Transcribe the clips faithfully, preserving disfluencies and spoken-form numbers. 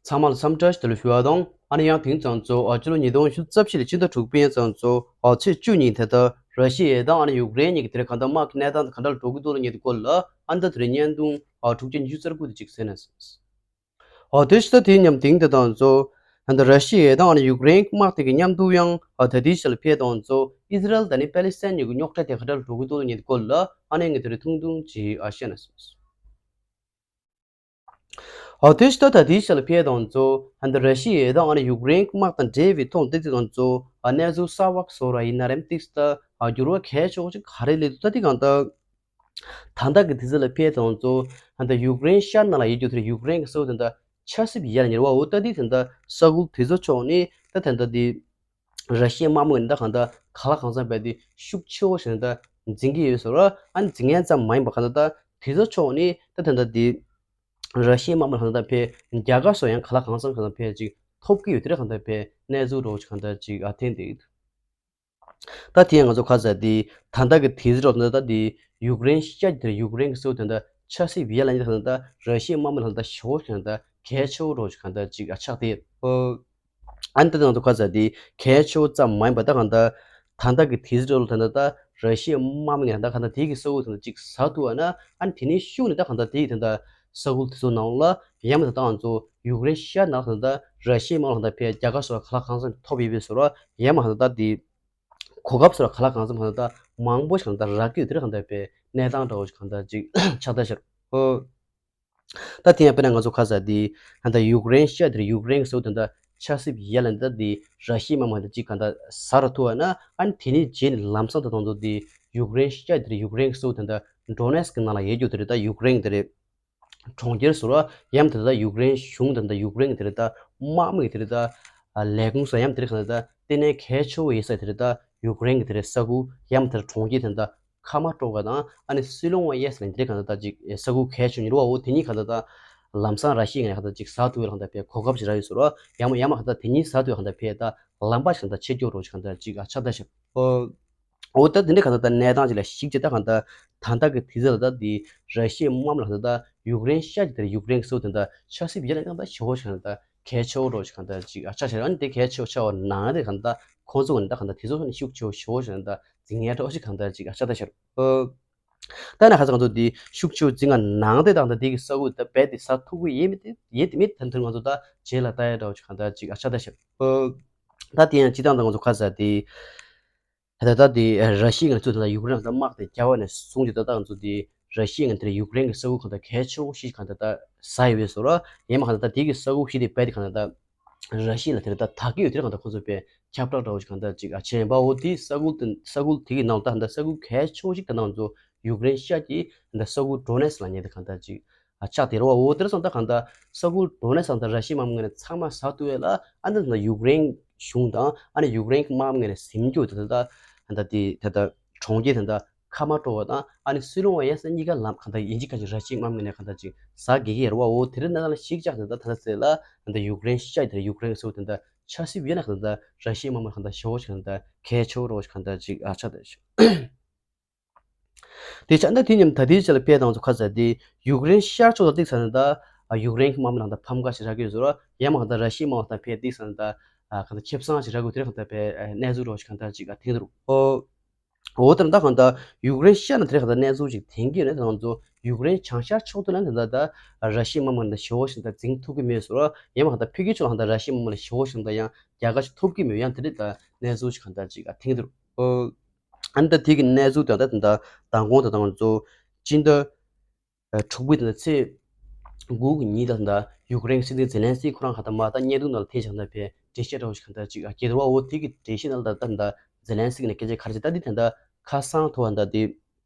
ཚང་མ་ལ་འཚམས་འདྲི་ཞུ་དེ་ལ་ཞུ་བ་དང་། ཨ་ནི་ཡང་དེང་ཙམ་ཚོ་ཨ་ཕྱི་ལོ་ཉིས་སྟོང་ཉི་ཤུ་རྩ་བཞི་ལོའི་ཕྱི་ཟླ་དྲུག་པའི་ཙམ་ཚོ་ཨ་ཚེས་བཅུ་ཉིན་དེ་ལྟར་ར་ཤི་ཡ་དང་ཨ་ནི་ཡུཀ་རེན་གཉིས་ཀྱི་དེ་རིང་གང་ལྟར་དམག་གི་གནས་སྟངས་གང་འདྲ་འགྲོ་གི་འདུག་ལ་ཉེ་དུ་སྐོར་ལ་ཨ་ནི་ད་དེ་རིང་བརྙན་ཐུང་ཨ་དྲུག་བརྒྱ་ཉི་ཤུ་རྩ་དགུ་དེ་གཅིག་གསན་ན། ཨོ་དེ་ཕྱི་ཟླ་དེའི་མཉམ་དེང་དེ་དང་ཚོ་ད་ལྟ་ར་ཤི་ཡ་དང་ཨ་ནི་ཡུཀ་རེན་དམག་དེ་གི་མཉམ་དུ་ཡང་ཨ་ད་ལྟའི་ཆ་ལ་ཕེབས་དང་ཚོ་ཨི་ཟི་རལ་དང་ནི་པེ་ལི་སི་ཐན་གཉིས་ཀྱི་རྙོག་དྲ་དེ་ག་འདྲ་འགྲོ་གི་འདུག་ལ་ཉེ་དུ་སྐོར་ལ་ཨ་ནི་ངས་དེ་རིང་ཐུང་ཐུང་ཅིག་ཨ་བཤད་ན། ཨོ་དེ་ཕྱི་ཟླ་ད་ལྟའི་ཆ་ལ་ཕེབས་དང་ཚོ་ད་ལྟ་ར་ཤི་ཡ་དང་ཨ་ནི་ཡུཀ་རེན་དམག་དང་འབྲེལ་བའི་ཐོག་དེ་དེ་དང་ཚོ་ཨ་གནས་ཚུལ་གསར་བ་བཟོ་ར་ཡིན་ན་རེམ་ཏིག་ད་ཨ་འགྱུར་བ་གལ་ཆེ་བོ་ཅིག་ག་རེ་སླེབས་འདུག་ད་དེ་གང་ལྟར། ད་ལྟ་གི་དུས་ཚོད་ལ་ཕེབས་དང་ཚོ་ད་ལྟ་ཡུཀ་རེན་ཤར་ནང་ལ་ཡོད་རྒྱུ་དེར་ཡུཀ་རེན་གྱི་ས་ཁུལ་དེ་འདྲ་ཆབ་སྲིད་ཡར་ཉེ་བ་འོ་ད་དེ་དེ་འདྲ་ས་ཁུལ་དེ་ཚོ་ཕྱོགས་ནས་ད་དེ་འདྲ་དེ་ར་ཤི་ཡའི་དམག་མི་ནི་ད་གང་ལྟར་གང་ལ་གང་འཚམ་བས་དེ་ཤུགས་ཆེ་བོ་ཞིག་ད་འཛིང་གི་ཡོད་ཟེར་བ། ཨ་ནི་འཛིང་མཁན་ཙམ་མ་ཡིན་པ་གང་ལྟར་ད་དེ་ཚོ་ཕྱོགས་ནས་ད་དེ་འདྲ་དེ་ར་ཤི་ཡའི་དམག་མི་གང་ལྟར་ཕེ་རྒྱ་གར་སོགས་ཡང་གང་ལ་གང་འཚམ་གང་ལྟར་ཕེ་ཅིག་ཐོབ་ཀྱི་ཡོད་དེ་ར་གང་ལྟར་ཕེ་གནས་ཚུལ་རོགས་ཅིག་གང་ལྟར་ཅིག་ཨ་འཐེན་དེ། ད་དེ་ཡང་ང་ཚོ་ཁ་ཟེར་དེ་ད་ལྟ་གི་དུས་ཚོད་ད་ལྟ་དེ་ཡུཀ་རེན་ཤར་གྱི་དེར་ཡུཀ་རེན་གྱི་ས་ཁུལ་དེ་འདྲ་ཆབ་སྲིད་ཡར་ལ་ཉེ་ད་ད་ར་ཤི་ཡའི་དམག་མི་ལ་ད་ཞེ་བོ་ཞིག་ད་གལ་ཆེ་བོ་རོགས་ཞིག་གང་ལྟར་ཅིག་ཨ་ཆགས་ཏེ། ཨ་ནི་ད་ང་ཚོ་ཁ་ཟེར་དེ་གལ་ཆེ་བོ་ཙམ་མ་ཡིན་པ་ད་གང་ལྟར་ད་ལྟ་གི་དུས་ཚོད་ལ་ད་ལྟ་ད་ར་ཤི་ཡའི་དམག་མི་ངས་ད་གང་ལྟར་དེ་གི་ས་ཁུལ་དེ་འདྲ་ཅིག་ཟ་ཐུབ་པ་ན་ཨ་ནི་དེ་ནས་ཤུགས་ནས་ད་གང་ལྟར་དེ་གི་དེ་འདྲ་ས་ཁུལ་དེ་ཚོ་ནང་ལ་ཡང་མ་ད་ད་ང་ཚོ་ཡུཀ་རེན་ཤར་ནང་ད་ད་ར་ཤི་ཡའི་དམག་མི་ད་ཕེ་རྒྱ་གར་སོགས་གང་ལ་གང་འཚམ་ཐོབ་ཡོད་པའི་བཟོ་འདྲ་ཡང་མ་ད་ད་དེ། གོ་སྐབས་སོགས་ག་ལ་གང་འཚམ་གང་འཚམ་ད་མང་པོ་ཞིག་ད་རག་གི་ཡོད་དེ་རེད་གང་ལྟར་པའི་གནས་སྟངས་འདྲ་བོ་ཞིག་གང་ལྟར་ཅིག་ཆགས་བསྡད་ཤག་ཨོ། ད་དེ་ཡང་དཔེར་ན་ང་ཚོ་ཁ་ཟེར་དེ་ད་ལྟ་ཡུཀ་རེན་ཤར་དེར་ཡུཀ་རེན་གྱི་ས་ཁུལ་དེ་འདྲ་ཆབ་སྲིད་ཡར་ལ་ད་དེ་ར་ཤི་ཡའི་དམག་མི་ད་ཅིག་གང་ལྟར་ཟ་ར་ཐུབ་པ་ན་ཨ་ནི་དེ་ནས་རྗེས་ནས་ལམ་སང་ད་དང་ཚོ་དེ་ཡུཀ་རེན་ཤར་དེར་ཡུཀ་རེན་གྱི་ས་ཁུལ་དེ་འདྲ་ཌོ་ནེ་སི་ཀི་ནང་ལ་ཡོད་རྒྱུ་དེ་རེད། ད་ཡུཀ་རེན་དེ་རེད། གྲོང་ཁྱེར་ཟེར་བ་ཡང་དེ་ལྟར་ཡུཀ་རེན་གཞུང་དང་ད་ཡུཀ་རེན་གྱི་དེ་ལྟར་དམག་མི་གི་དེ་ལྟར་ལས་ཁུངས་སུ་ཡང་དེ་ལྟར་གང་ལྟར་ལྟེ་གནས་གལ་ཆེ་བོ་ཡིན་ས་དེ་ལྟར་ཡུཀ་རེན་གྱི་དེ་ལྟར་ས་ཁུལ་ཡང་དེ་ལྟར་གྲོང་ཁྱེར་དེ་ལྟར་ཁ་མ་ཀྲོ་ཀ་དང་ཨ་ནི་སི་ལོང་ཡེ་སི་ལ་དེ་ལྟར་གང་ལྟར་ཅིག་ས་ཁུལ་གལ་ཆེ་ཉེ་བ་འོ་དེ་གཉིས་གང་ལྟར་ལམ་སང་ར་ཤི་ཡ་ངས་གང་ལྟར་ཅིག་ཟ་ཐུབ་པའི་གང་ལྟར་པའི་གོ་སྐབས་ཤིག་རག་ཡོད་ཟེར་བ། ཡང་མ་ཡང་མ་གང་ལྟར་དེ་གཉིས་ཟ་ཐུབ་པའི་གང་ལྟར་པའི་ད་ལམ་པ་ཞིག་གང་ལྟར་ཕྱེ་སྐྱོ་རོགས་ཤིག་གང་ལྟར་ཅིག་ཨ་ཆགས་བསྡད་ཤག་འོ། ད་དེ་འདྲའི་གང་ལྟར་ད་གནས་སྟངས་ཅིག་ལ་གཞིགས་བྱས་ད་གང་ལྟར་ད་ལྟ་གི་དུས་ཚོད་ལ་ད་དེ་ར་ཤི་ཡའི་དམག་མི་ལ་ད་ལྟ་ཡུཀ་རེན་ཤར་གྱི་དེར་ཡུཀ་རེན་གྱི་ས་ཁུལ་དེ་འདྲ་ཆབ་སྲིད་ཡར་ལ་གང་ལྟར་ཞེ་བོ་ཞིག་གང་ལྟར་གལ་ཆེ་བོ་རོགས་ཤིག་གང་ལྟར་ཅིག་ཨ་ཆགས་ཤག་ཨ་ནི་དེ་གལ་ཆེ་བོ་ཆགས་པ་ནང་དེ་གང་ལྟར་ཁོང་ཚོ་གི་ད་གང་ལྟར་དེ་ཚོ་ནི་ཤུགས་ཆེ་བོ་ཞེ་བོ་ཞིག་གང་ལྟར་འཛིང་ཡས་རོགས་ཤིག་གང་ལྟར་ཅིག་ཨ་ཆགས་བསྡད་ཤག་ཨོ། ད་ན་ཁ་ཚ་ང་ཚོ་འདི་ཤུགས་ཆེ་བོ་འཛིང་ང་ནང་དེ་དང་ད་འདི་གི་ས་ཁུལ་ད་རྦད་དེ་ཟ་ཐུབ་ཀྱི་ཡོད་མེད་དེ་ཡོད་དེ་མེད་ད་མཐུན་ང་ཚོ་ད་རྗེས་ལ་ལྟ་ཡ་འདྲ་བོ་ཞིག་གང་ལྟར་ཅིག་ཨ་ཆགས་བསྡད་ཤག་ཨོ། ད་དེ་ཡང་སྤྱི་བཏང་ད་ང་ཚོ་ཁ་ཚ་དེ། ད་ལྟ་ད་དེ་ར་ཤི་ཡ་ངན་ཚོས་ད་ལྟ་ཡུཀ་རེན་ལ་ད་དམག་དེ་རྒྱག་པ་ནས་བཟུང་སྟེ་ད་ལྟ་ང་ཚོ་དེ་ར་ཤི་ཡ་ངན་དེར་ཡུཀ་རེན་གྱི་ས་ཁུལ་གང་ལྟར་གལ་ཆེ་བོ་ཞིག་གང་ལྟར་ད་ཟ་ཡོད་པའི་བཟོ་འདྲ། ཡང་མ་གང་ལྟར་ད་དེ་གི་ས་ཁུལ་ཞིག་དེ་རྦད་དེ་གང་ལྟར་ད་ར་ཤི་ཡ་ལ་དེར་ད་དག་གི་ཡོད་དེར་གང་ལྟར་ཁོ་ཚོ་དཔེ་ཁྱབ་བསྒྲགས་འདྲ་བོ་ཞིག་གང་ལྟར་ཅིག་ཨ་བྱས་ཡིན་པ། འོ་དེ་ས་ཁུལ་དེ་ས་ཁུལ་དེ་གི་ནང་ལ་ད་གང་ལྟར་ས་ཁུལ་གལ་ཆེ་བོ་ཞིག་ད་ང་ཚོ་ཡུཀ་རེན་ཤར་གྱི་གང་ལྟར་ས་ཁུལ་ཌོ་ནེ་སི་ལ་ཉེ་དེ་གང་ལྟར་ཅིག་ཨ་ཆགས་དེ་རེད་བ། འོ་དེར་སོང་ད་གང་ལྟར་ས་ཁུལ་ཌོ་ནེ་སི་ལ་ད་ར་ཤི་ཡའི་དམག་མི་ངོས་ནས་ཚང་མ་ཟ་ཐུབ་ཡས་ལ་ཨ་འདི་ད་ཡུཀ་རེན་གཞུང་དང་ཨ་ནི་ཡུཀ་རེན་གྱི་དམག་མི་ངོས་ནས་ཟིན་རྒྱུ་དེ་ད་ད་ད་དེ་ད་ད་གྲོང་ཁྱེར་དེ་ད་ཁ་མ་ཀྲོ་བ་དང་ཨ་ནི་སུ་ལུང་བ་ཡ་ས་གཉིས་ཀ་ལམ་གང་ལྟར་ཡིན་གཅིག་ག་གཅིག་ར་ཤི་ཡའི་དམག་མི་ངོས་ནས་གང་ལྟར་ཅིག་ཟ་དགོས་ཀྱི་ཡོད་རེད་བ། འོ་དེ་རིང་ནང་ལ་ཞིག་ཅག་དེ་ད་ད་ད་ཟེར་ལ་ད་ཡུཀ་རེན་ཤར་དེ་ཡུཀ་རེན་གྱི་ས་ཁུལ་དེ་ད་ཆབ་སྲིད་ཡོད་ན་གང་ལྟར་ར་ཤི་ཡའི་དམག་མི་གང་ལྟར་ཞེ་བོ་ཞིག་གང་ལྟར་གལ་ཆེ་བོ་རོགས་ཞིག་གང་ལྟར་ཅིག་ཨ་ཆགས་བསྡད་ཤག་དེ་ཆ་ན་དེ་མཉམ་ད་ལྟའི་ཆ་ལ་ཕེབས་དང་ཚོ་ཁ་ཟེར་དེ་ཡུཀ་རེན་ཤར་ཕྱོགས་ལ་ཏིག་ས་ན་ད་ཡུཀ་རེན་གྱི་དམག་མི་ནང་ད་ཕམ་ཁ་ཞིག་རག་གི་ཡོད་ཟེར་རོ། ཡང་མ་ད་ར་ཤི་ཡའི་དམག་ད་ཕེབས་ཏིག་ས་ན་ད་གང་ལྟར་ཁེ་བཟང་ཞིག་རག་གི་དེར་གང་ལྟར་ཕེབས་གནས་ཚུལ་རོགས་ཞིག་གང་ལྟར་ཅིག་ཨ་ཐེངས་དུ་རུ་ཨོ། འོ་དེར་ད་གང་ལྟར་ཡུཀ་རེན་ཤར་ན་དེར་གང་ལྟར་གནས་ཚུལ་ཞིག་ཐེངས་ཀྱི་ཡོད་ན་ད་ང་ཚོ་ཡུཀ་རེན་བྱང་ཤར་ཕྱོགས་དུ་ན་ད་ད་ད་ར་ཤི་ཡའི་དམག་མི་ནང་ད་ཞེ་བོ་ཞིག་ད་འཛིང་ཐུབ་ཀྱི་མེད་ཟེར་རོ། ཡང་མ་གང་ལྟར་ཕ་གིའི་ཕྱོགས་ལ་གང་ལྟར་ར་ཤི་ཡའི་དམག་མི་ལ་ཞེ་བོ་ཞིག་ད་ཡང་རྒྱལ་ཁ་ཞིག་ཐོབ་ཀྱི་མེད། ཡང་དེ་རིགས་ད་གནས་ཚུལ་ཞིག་གང་ལྟར་ཅིག་ཨ་ཐེངས་དུ་རུ་ཨོ། ཨ་ནི་ད་དེ་གི་གནས་ཚུལ་དེ་ད་ད་མདང་དགོང་དེ་ད་ང་ཚོ་སྤྱི་ཟླ་དྲུག་པའི་ད་ཚེས་དགུ་གི་ཉིན་ད་ད་ཡུཀ་རེན་གྱི་སྲིད་འཛིན་ཛེ་ལན་སི་ཁོ་རང་ག་ད་མ་ད་བརྙན་ཐུང་ནང་ལ་ཐེངས་ཤིག་ད་ཕེབས་འགྲེལ་བཤད་འདྲ་བོ་ཞིག་ག་ད་ཅིག་ཨ་སྐྱེས་འདུག་བ། འོ་དེ་གི་འགྲེལ་བཤད་ནང་ལ་ད་ད་ད་ཛེ་ལན་སི་ནས་སྐད་ཆ་ག་རེ་བཤད་ད་འདི་ད་ད་ཁ་སང་ཐོ་བ་ད་དེ།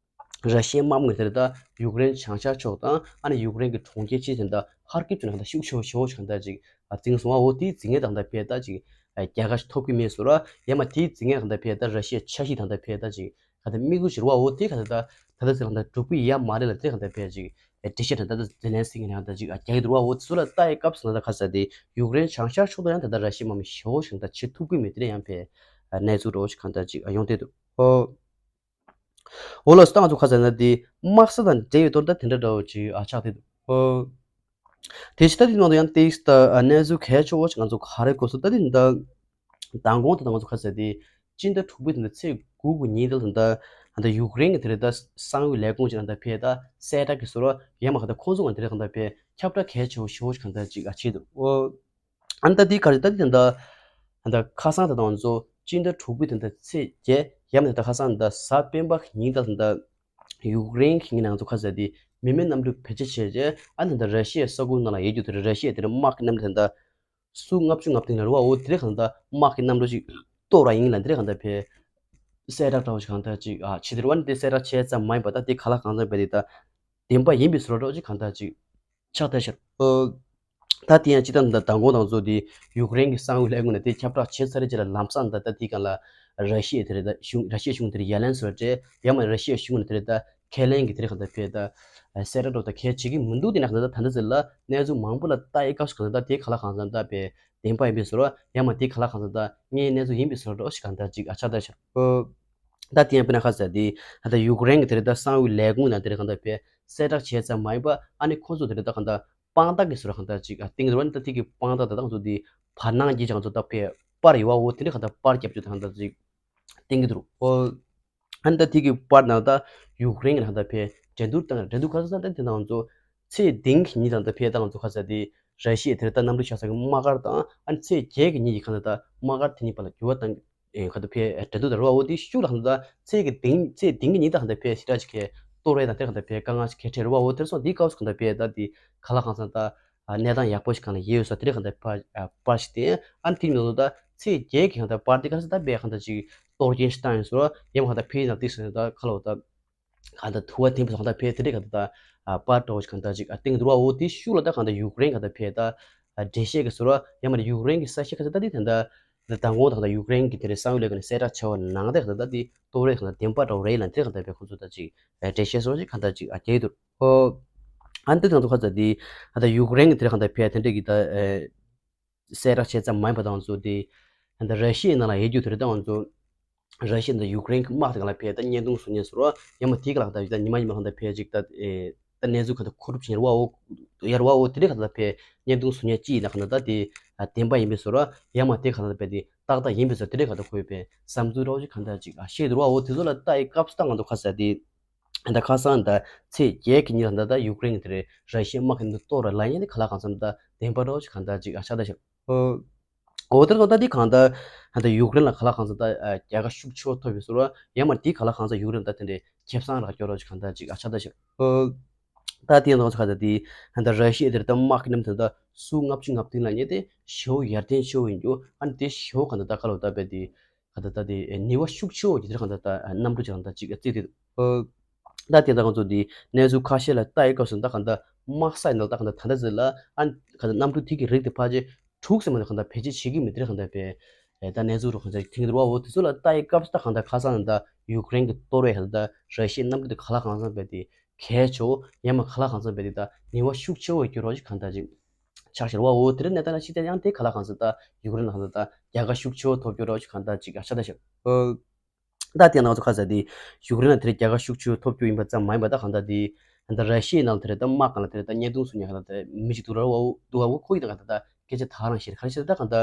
ར་ཤི་ཡའི་དམག་མི་དེར་ད་ཡུཀ་རེན་བྱང་ཤར་ཕྱོགས་དང་ཨ་ནི་ཡུཀ་རེན་གྱི་གྲོང་ཁྱེར་ཆེ་ཆེན་ད་ཧར་ཀིབ་ཚོ་ནས་གང་ལྟར་ཤུགས་ཆེ་བོ་ཞེ་བོ་ཞིག་གང་ལྟར་ཅིག་འཛིང་སོང་བ། འོ་དེའི་འཛིང་ངན་དང་ད་ཕེ་ད་ཅིག་རྒྱལ་ཁ་ཞིག་ཐོབ་ཀྱི་མེད་ཟེར་བ། ཡང་མ་དེའི་འཛིང་ངན་དང་ད་ཕེ་ད་ར་ཤི་ཡའི་འཆར་གཞི་དང་ད་ཕེ་ད་ཅིག་གང་ལྟར་དམིགས་ཡུལ་ཞིག་རེད་བ། འོ་དེ་གང་ལྟར་ད་ད་ལྟ་ཚེ་གང་ལྟར་འགྲུབ་ཀྱི་ཡ་མ་རེད་ལ་དེ་གང་ལྟར་ཕེ་ཅིག་འགྲེལ་བཤད་དང་ད་ད་ཛེ་ལན་སི་གི་ནས་གང་ལྟར་ཅིག་རྒྱག་གི་འདུག་བ། འོ་ཚུར་ལ་ལྟ་ཡི་སྐབས་སུ་ན་ད་ཁ་ས་དེ་ཡུཀ་རེན་བྱང་ཤར་ཕྱོགས་དུ་ཡང་ད་ལྟ་ར་ཤི་ཡའི་དམག་མི་ཞེ་བོ་ཞིག་གང་ལྟར་བྱེད་ཐུབ་ཀྱི་མེད། དེ་ནས་ཡང་ཕེ་གནས་ཚུལ་འདྲ་བོ་ཞིག་གང་ལྟར་ཅིག་ཡོང་བསྡད་འདུག་ཨོ། འོ་ལགས་སོ། ད་ང་ཚོ་ཁ་ཟེར་ན་དེ་དམག་ས་དང་འབྲེལ་བའི་དོན་དག་དེ་འདྲ་འདྲ་བོ་ཅིག་ཨ་ཆགས་བསྡད་འདུག་ཨོ། དེ་ཕྱི་ད་དེ་ནང་དུ་ཡང་ཏིག་ད་གནས་ཚུལ་གལ་ཆེ་བོ་ཞིག་ང་ཚོ་ག་རེ་གོ་སོང་ད་དེ་ད། མདང་དགོང་དེ་ད་ང་ཚོ་ཁ་ཟེར་དེ། སྤྱི་ཟླ་དྲུག་པའི་དེ་ད་ཚེས་དགུ་གི་ཉིན་དེ་ད་ད་ཡུཀ་རེན་གྱི་དེ་རེད་ད་གསང་བའི་ལས་ཁུངས་ཀྱི་ད་ད་ཕེ་ད་གསལ་བསྒྲགས་ཀྱི་ཟུར་ཡང་མ་ཁ་ད་ཁོང་ཚོ་ང་དེ་རེད་ད་ད་ཕེ་ཁྱབ་བསྒྲགས་གལ་ཆེ་བོ་ཞེ་བོ་ཞིག་གང་ད་ཅིག་ཨ་ཆེད་དུ་ཨོ། ཨ་ནི་ད་དེའི་ཁ་ད་དེ་ད་ད་ཁ་སང་དེ་ད་ང་ཚོ་སྤྱི་ཟླ་དྲུག་པའི་དེ་ད་ཚེས་བརྒྱད་ཡང་མ་དེ་ད་ཁ་སང་ད་གཟའ་སྤེན་པ་གི་ཉིན་ད་ད། ཡུཀ་རེན་གྱི་ནང་ཚོ་ཁ་ཟེར་དེ་མི་མེད་གནམ་གྲུ་བེད་སྤྱོད་བྱས་རྗེས་ཨ་ནི་ད་ར་ཤི་ཡའི་ས་ཁུལ་ནང་ལ་ཡོད་རྒྱུ་དེ་རེད། ར་ཤི་ཡ་དེ་རེད་དམག་གི་གནམ་གྲུ་དེ་ད་སུ་ལྔ་བཅུ་ང་བདུན་ལ་རེད་བ། འོ་དེ་རེད་གང་ད་དམག་གི་གནམ་གྲུ་ཞིག་གཏོར་བ་ཡིན་ལ་དེ་རེད་གང་ད་ཕེ་གསལ་བསྒྲགས་འདྲ་བོ་ཞིག་གང་ད་ཅིག་ཨ་བྱེད་དེ་རེད་བ། ནི་དེ་གསལ་བསྒྲགས་བྱས་ཙམ་མ་ཡིན་པ་ད་དེ་ག་ལ་གང་ཙམ་བས་དེ་ད་བདེན་པ་ཡིན་པའི་བཟོ་འདྲ་བོ་ཞིག་གང་ད་ཅིག་ཆགས་བསྡད་ཤག་ཨོ། ད་དེ་ཡང་སྤྱི་བཏང་ད་མདང་དགོང་དང་ཚོ་དེ་ཡུཀ་རེན་གྱི་གསང་བའི་ལས་ཁུངས་ནས་དེ་ཁྱབ་བསྒྲགས་བྱས་ཚར་རྗེས་ལ་ལམ་སང་ད་ད་དེའི་སྒང་ལ་ར་ཤི་ཡའི་དེ་རེད་ད་གཞུང་ར་ཤི་ཡའི་གཞུང་དེ་རེད་ཡ་ལན་སོར་ཏྲེ་ཡང་མ་ར་ཤི་ཡའི་གཞུང་ནས་དེ་རེད་ད་ཁས་ལེན་གྱི་དེ་རེད་གང་ད་ཕེ་ད་གསལ་བསྒྲགས་འདྲ་བོ་ད་གལ་བྱེད་ཀྱི་མི་འདུག་དེ་ན་གང་ད་ད་ད་ཟེར་ལ་གནས་ཚུལ་མང་པོ་ལ་ལྟ་ཡི་སྐབས་སུ་གང་ད་ད་དེ་ག་ལ་གང་ཟག་ད་ཕེ་བདེན་པ་ཡིན་པའི་བཟོ་འདྲ་ཡང་མ་དེ་ག་ལ་གང་ཟག་ད་ངའི་གནས་ཚུལ་ཡིན་པའི་བཟོ་འདྲ་ཞིག་གང་ད་ཅིག་ཨ་ཆགས་ད་ཤག་ཨོ། ད་དེ་ཡང་དཔེར་ན་ཁ་ཟེར་དེ་ད་ལྟ་ཡུཀ་རེན་གྱི་དེ་རེད་ད་གསང་བའི་ལས་ཁུངས་ནང་དེ་རེད་གང་ད་ཕེ་གསལ་བསྒྲགས་བྱས་ཙམ་མ་ཡིན་པ་ཨ་ནི་ཁོ་ཚོ་དེ་རེད་ད་གང་ད་དཔང་རྟགས་ཀྱི་བཟོ་འདྲ་གང་ད་ཅིག་ཨ་སྟེང་དུ་ཨ་ནི་ད་དེ་གི་དཔང་རྟགས་ད་ད་ང་ཚོ་དེ་བར་སྣང་གི་ཅང་ཚོ་ད་ཕེ་པར་ཡོད་བ། འོ་དེ་འདྲ་གང་ད་པར་རྒྱབ་ཆོག་ད་གང་ད་ཅིག་བསྟན་གྱི་འདུག་ཨོ། ཨ་ནི་ད་དེ་གི་པར་ནང་ད་ཡུཀ་རེན་གྱི་ནང་ད་ཕེ་འགྲན་བསྡུར་བཏང་འགྲན་བསྡུར་ག་ཚོད་ད་དེ་ནང་ཚོ་ཚེས་བདུན་གྱི་ཉིན་དང་ད་ཕེ་ད་ང་ཚོ་ག་ཚོད་དེ་ར་ཤི་ཡའི་དེར་ད་གནམ་གྲུ་བཞག་ས་གི་དམག་སྒར་དང་ཨ་ནི་ཚེས་བརྒྱད་ཀྱི་ཉིན་གྱི་གང་ད་ད་དམག་སྒར་དེ་གཉིས་བར་ལ་འགྱུར་བ་བཏང་། ཨེ་ག་ད་ཕེ་འགྲན་བསྡུར་ད་རུ་བ་འོ་དེ་ཤུགས་ལ་གང་ད་ད་ཚེས་ཀྱི་བདུན་ཚེས་བདུན་གྱི་ཉིན་ད་གང་ད་ཕེ་ཞེ་དྲག་ཅིག་གི་གཏོར་རེ་དང་དེར་གང་ད་ཕེ་དཀའ་ངལ་ཞིག་གི་འཕྲད་རུ་བ་འོ་དེར་སོང་དེའི་སྐབས་སུ་གང་ད་ཕེ་ད་དེ་ག་ལ་གང་ཚང་ད། ཨ་གནས་སྟངས་ཡག་པོ་ཞིག་གང་ལ་ཡོད་ཡོད་ས་དེ་རིགས་གང་ལྟར་པར་ཨ་པར་ཞིག་སྟེ་ཨ་ནི་དེ་ཉིན་ད་ཚེས་བརྒྱད་ཀྱི་གང་ལྟར་པར་དེ་ག་ས་ད་པའི་གང་ལྟར་ཅིག་གཏོར་སྐྱོན་ཞིག་བཏང་ཡོད་ཟེར་བ་ཡང་གང་ལྟར་ཕེ་ན་དེ་ཟེར་ད་ཁ་ལོ་ད་གང་ལྟར་དུ་བ་འཐེན་པ་གང་ལྟར་ཕེ་དེ་རིགས་གང་ལྟར་ཨ་པར་འདྲ་བོ་ཞིག་གང་ལྟར་ཅིག་ཨ་སྟེང་དུ་བ་འོ་དེ་ཤུགས་ལ་ད་གང་ལྟར་ཡུཀ་རེན་གང་ལྟར་ཕེ་ད་ཨ་འགྲེལ་བཤད་ཀྱི་ཟེར་བ་ཡང་མ་ཡུཀ་རེན་གྱི་གསར་ཤེས་གང་ལྟར་ད་དེ་ད་ལྟ་ད་དང་གོང་ད་གང་ལྟར་ཡུཀ་རེན་གྱི་དེ་རིགས་གསང་བའི་ལས་ཀ་ནས་གསལ་བསྒྲགས་བྱས་པ་ནང་ད་གང་ལྟར་ད་དེ་གཏོར་རེ་གང་ལྟར་བདེན་པ་འདྲ་བོ་རེད་ལ་དེ་གང་ལྟར་ཕེ་ཁོང་ཚོ་ད་ཅིག་འགྲེལ་བཤད་སོགས་ཅིག་གང་ལྟར་ཅིག་ཨ་རྒྱག་གི་འདུག་ཨོ། ཨ་ནི་དེ་དང་དུ་ཁ་ཚ་དེ་ཨ་ད་ཡུཀ་རེན་གྱི་དེ་གང་ལྟར་ཕེ་དེ་འདྲ་གི་ད་གསལ་བསྒྲགས་བྱས་ཙམ་མ་ཡིན་པ་དང་ཚོ་དེ་ཨ་ད་ར་ཤི་ཡའི་ནང་ལ་ཡོད་རྒྱུ་དེ་རེད་ད་ང་ཚོ་ར་ཤི་ཡ་ད་ཡུཀ་རེན་གྱི་དམག་དེ་ག་ལ་ཕེ་ད་བརྙན་ཐུང་བཟོ་མཁན་ཟེར་བ་ཡང་མ་དེ་ག་ལ་ད་ད་ཉི་མ་ཉི་མ་གང་ལྟར་ཕེ་ཅིག་ད་ད་གནས་ཚུལ་གང་ལྟར་མཁོ་སྒྲུབ་བྱེད་ཡར་བ་འོ་ཡར་བ་འོ་དེ་རེད་གང་ལྟར་ཕེ་བརྙན་ཐུང་བཟོ་མཁན་ཅིག་ཡིན་ན་གང་ལྟར་ད་དེ་བདེན་པ་ཡིན་པའི་ཟེར་བ་ཡང་མ་དེ་གང་ལྟར་ཕེ་དེ་ཏག་ཏག་ཡིན་པའི་ཟེར་དེ་རེད་གང་ལྟར་ཁོས་ཕེ་བསམ་ཚུལ་རོགས་ཅིག་གང་ལྟར་ཅིག་ཤེས་འདུག་བ་འོ་དེ་ཚོ་ལ་ལྟ་ཡི་སྐབས་སུ་ད་ང་ཚོ་ཁ་ཚ་དེ། ད་ཁ་སང་ད་ཚེས་བརྒྱད་ཀྱི་ཉིན་ལ་ད་ད་ཡུཀ་རེན་གྱི་དེ་རེད་ར་ཤི་ཡའི་དམག་གི་འདུ་གཏོར་ར་ལ་ཉེ་དེ་ག་ལ་གང་འཚམ་ད་བདེན་པ་རོགས་ཅིག་གང་ད་ཅིག་ཨ་ཤ་ད་ཤག་འོ་དེར་ད་དེ་གང་ད་ད་ཡུཀ་རེན་ལ་ག་ལ་གང་འཚམ་ད་རྒྱལ་ཁ་ཤུགས་ཆེ་བོ་ཐོབ་ཡོད་ཟེར་བ་ཡང་མ་དེ་ག་ལ་གང་འཚམ་ཡུཀ་རེན་ད་དེ་འདྲའི་ཁེ་བཟང་རག་སྐྱོ་རོགས་ཅིག་གང་ད་ཅིག་ཨ་ཤ་ད་ཤག་ད་དེ་ཡང་ད་ཁ་ད་དེ་ད་ར་ཤི་ཡའི་དེར་ད་དམག་གི་གནམ་དེ་ད་སུ་ལྔ་བཅུ་ང་བདུན་ལ་ཉེ་དེ་ཞེ་བོ་ཡར་ཐོན་ཆེ་བོ་ཡིན་རྒྱུ་ཨ་ནི་དེ་ཞེ་བོ་གང་ད་ད་ག་ལ་ད་བས་དེ། ག་ད་ད་དེ་ནུས་པ་ཤུགས་ཆེ་བོ་ཡོད་དེ་གང་ད་ད་གནམ་གྲུ་ཅིག་གང་ད་ཅིག་བརྩིས་ཏེ་འདུག་ད་དེ་ད་ང་ཚོ་དེ་གནས་ཚུལ་ཁ་ཤས་ལ་ལྟ་ཡི་སྐབས་སུ་ད་གང་ད་དམག་ས་ཡིན་ན་ད་གང་ད་ད་ད་ཟེར་ལ་ཨ་གང་ད་གནམ་གྲུ་དེ་གི་རིགས་དེ་ཕལ་ཆེར་དྲུག་ཙམ་མ་ནས་གང་ད་བེད་སྤྱོད་བྱེད་ཀྱི་མི་དེ་གང་ད་བས་ད་གནས་ཚུལ་རུ་གང་ད་ཐིང་རུ་བ་འོ་དེ་ཚོ་ལ་ལྟ་ཡི་སྐབས་སུ་ད་གང་ད་ཁ་སང་ད་ཡུཀ་རེན་གྱི་གཏོར་བའི་གང་ད་ར་ཤི་ཡའི་གནམ་གྲུ་དེ་ག་ལ་གང་འཚམ་བས་དེ་གལ་ཆེ་བོ་ཡང་མ་ག་ལ་གང་འཚམ་བས་དེ་ད་ནུས་པ་ཤུགས་ཆེ་བོ་ཡོད་རྒྱུ་རོགས་ཅིག་གང་ད་ཅིག་ཆགས་ཤར་བ་འོ་དེ་རིང་གནས་སྟངས་ལ་གཞིགས་ཏེ་ཡང་དེ་ག་ལ་གང་ཟེར་ད་ཡུཀ་རེན་ལ་གང་ཟེར་ད་རྒྱལ་ཁ་ཤུགས་ཆེ་བོ་ཐོབ་རྒྱུ་རོགས་ཅིག་གང་ད་ཅིག་ཨ་ཤ་ད་ཤག་ད་དེ་ནང་ཚོ་ཁ་ཟེར་དེ་ཡུཀ་རེན་ལ་དེ་རིང་རྒྱལ་ཁ་ཤུགས་ཆེ་བོ་ཐོབ་རྒྱུ་ཡིན་པ་ཙམ་མ་ཡིན་པ་ད་གང་ད་དེ་ད་ར་ཤི་ཡའི་ནང་དེ་རིང་ད་དམག་སྒར་ལ་དེ་རིང་ད་བརྙན་ཐུང་བཟོ་མཁན་གང་ད་མི་ཞིག་འདུག་ར་བ་འོ་འདུག་བ་འོ་ཁོ་ཡིས་ད་གང་ད་ད་སྐད་ཆ་ད་རང་བཤད་ག་རེ་བཤད་ད་གང་ད་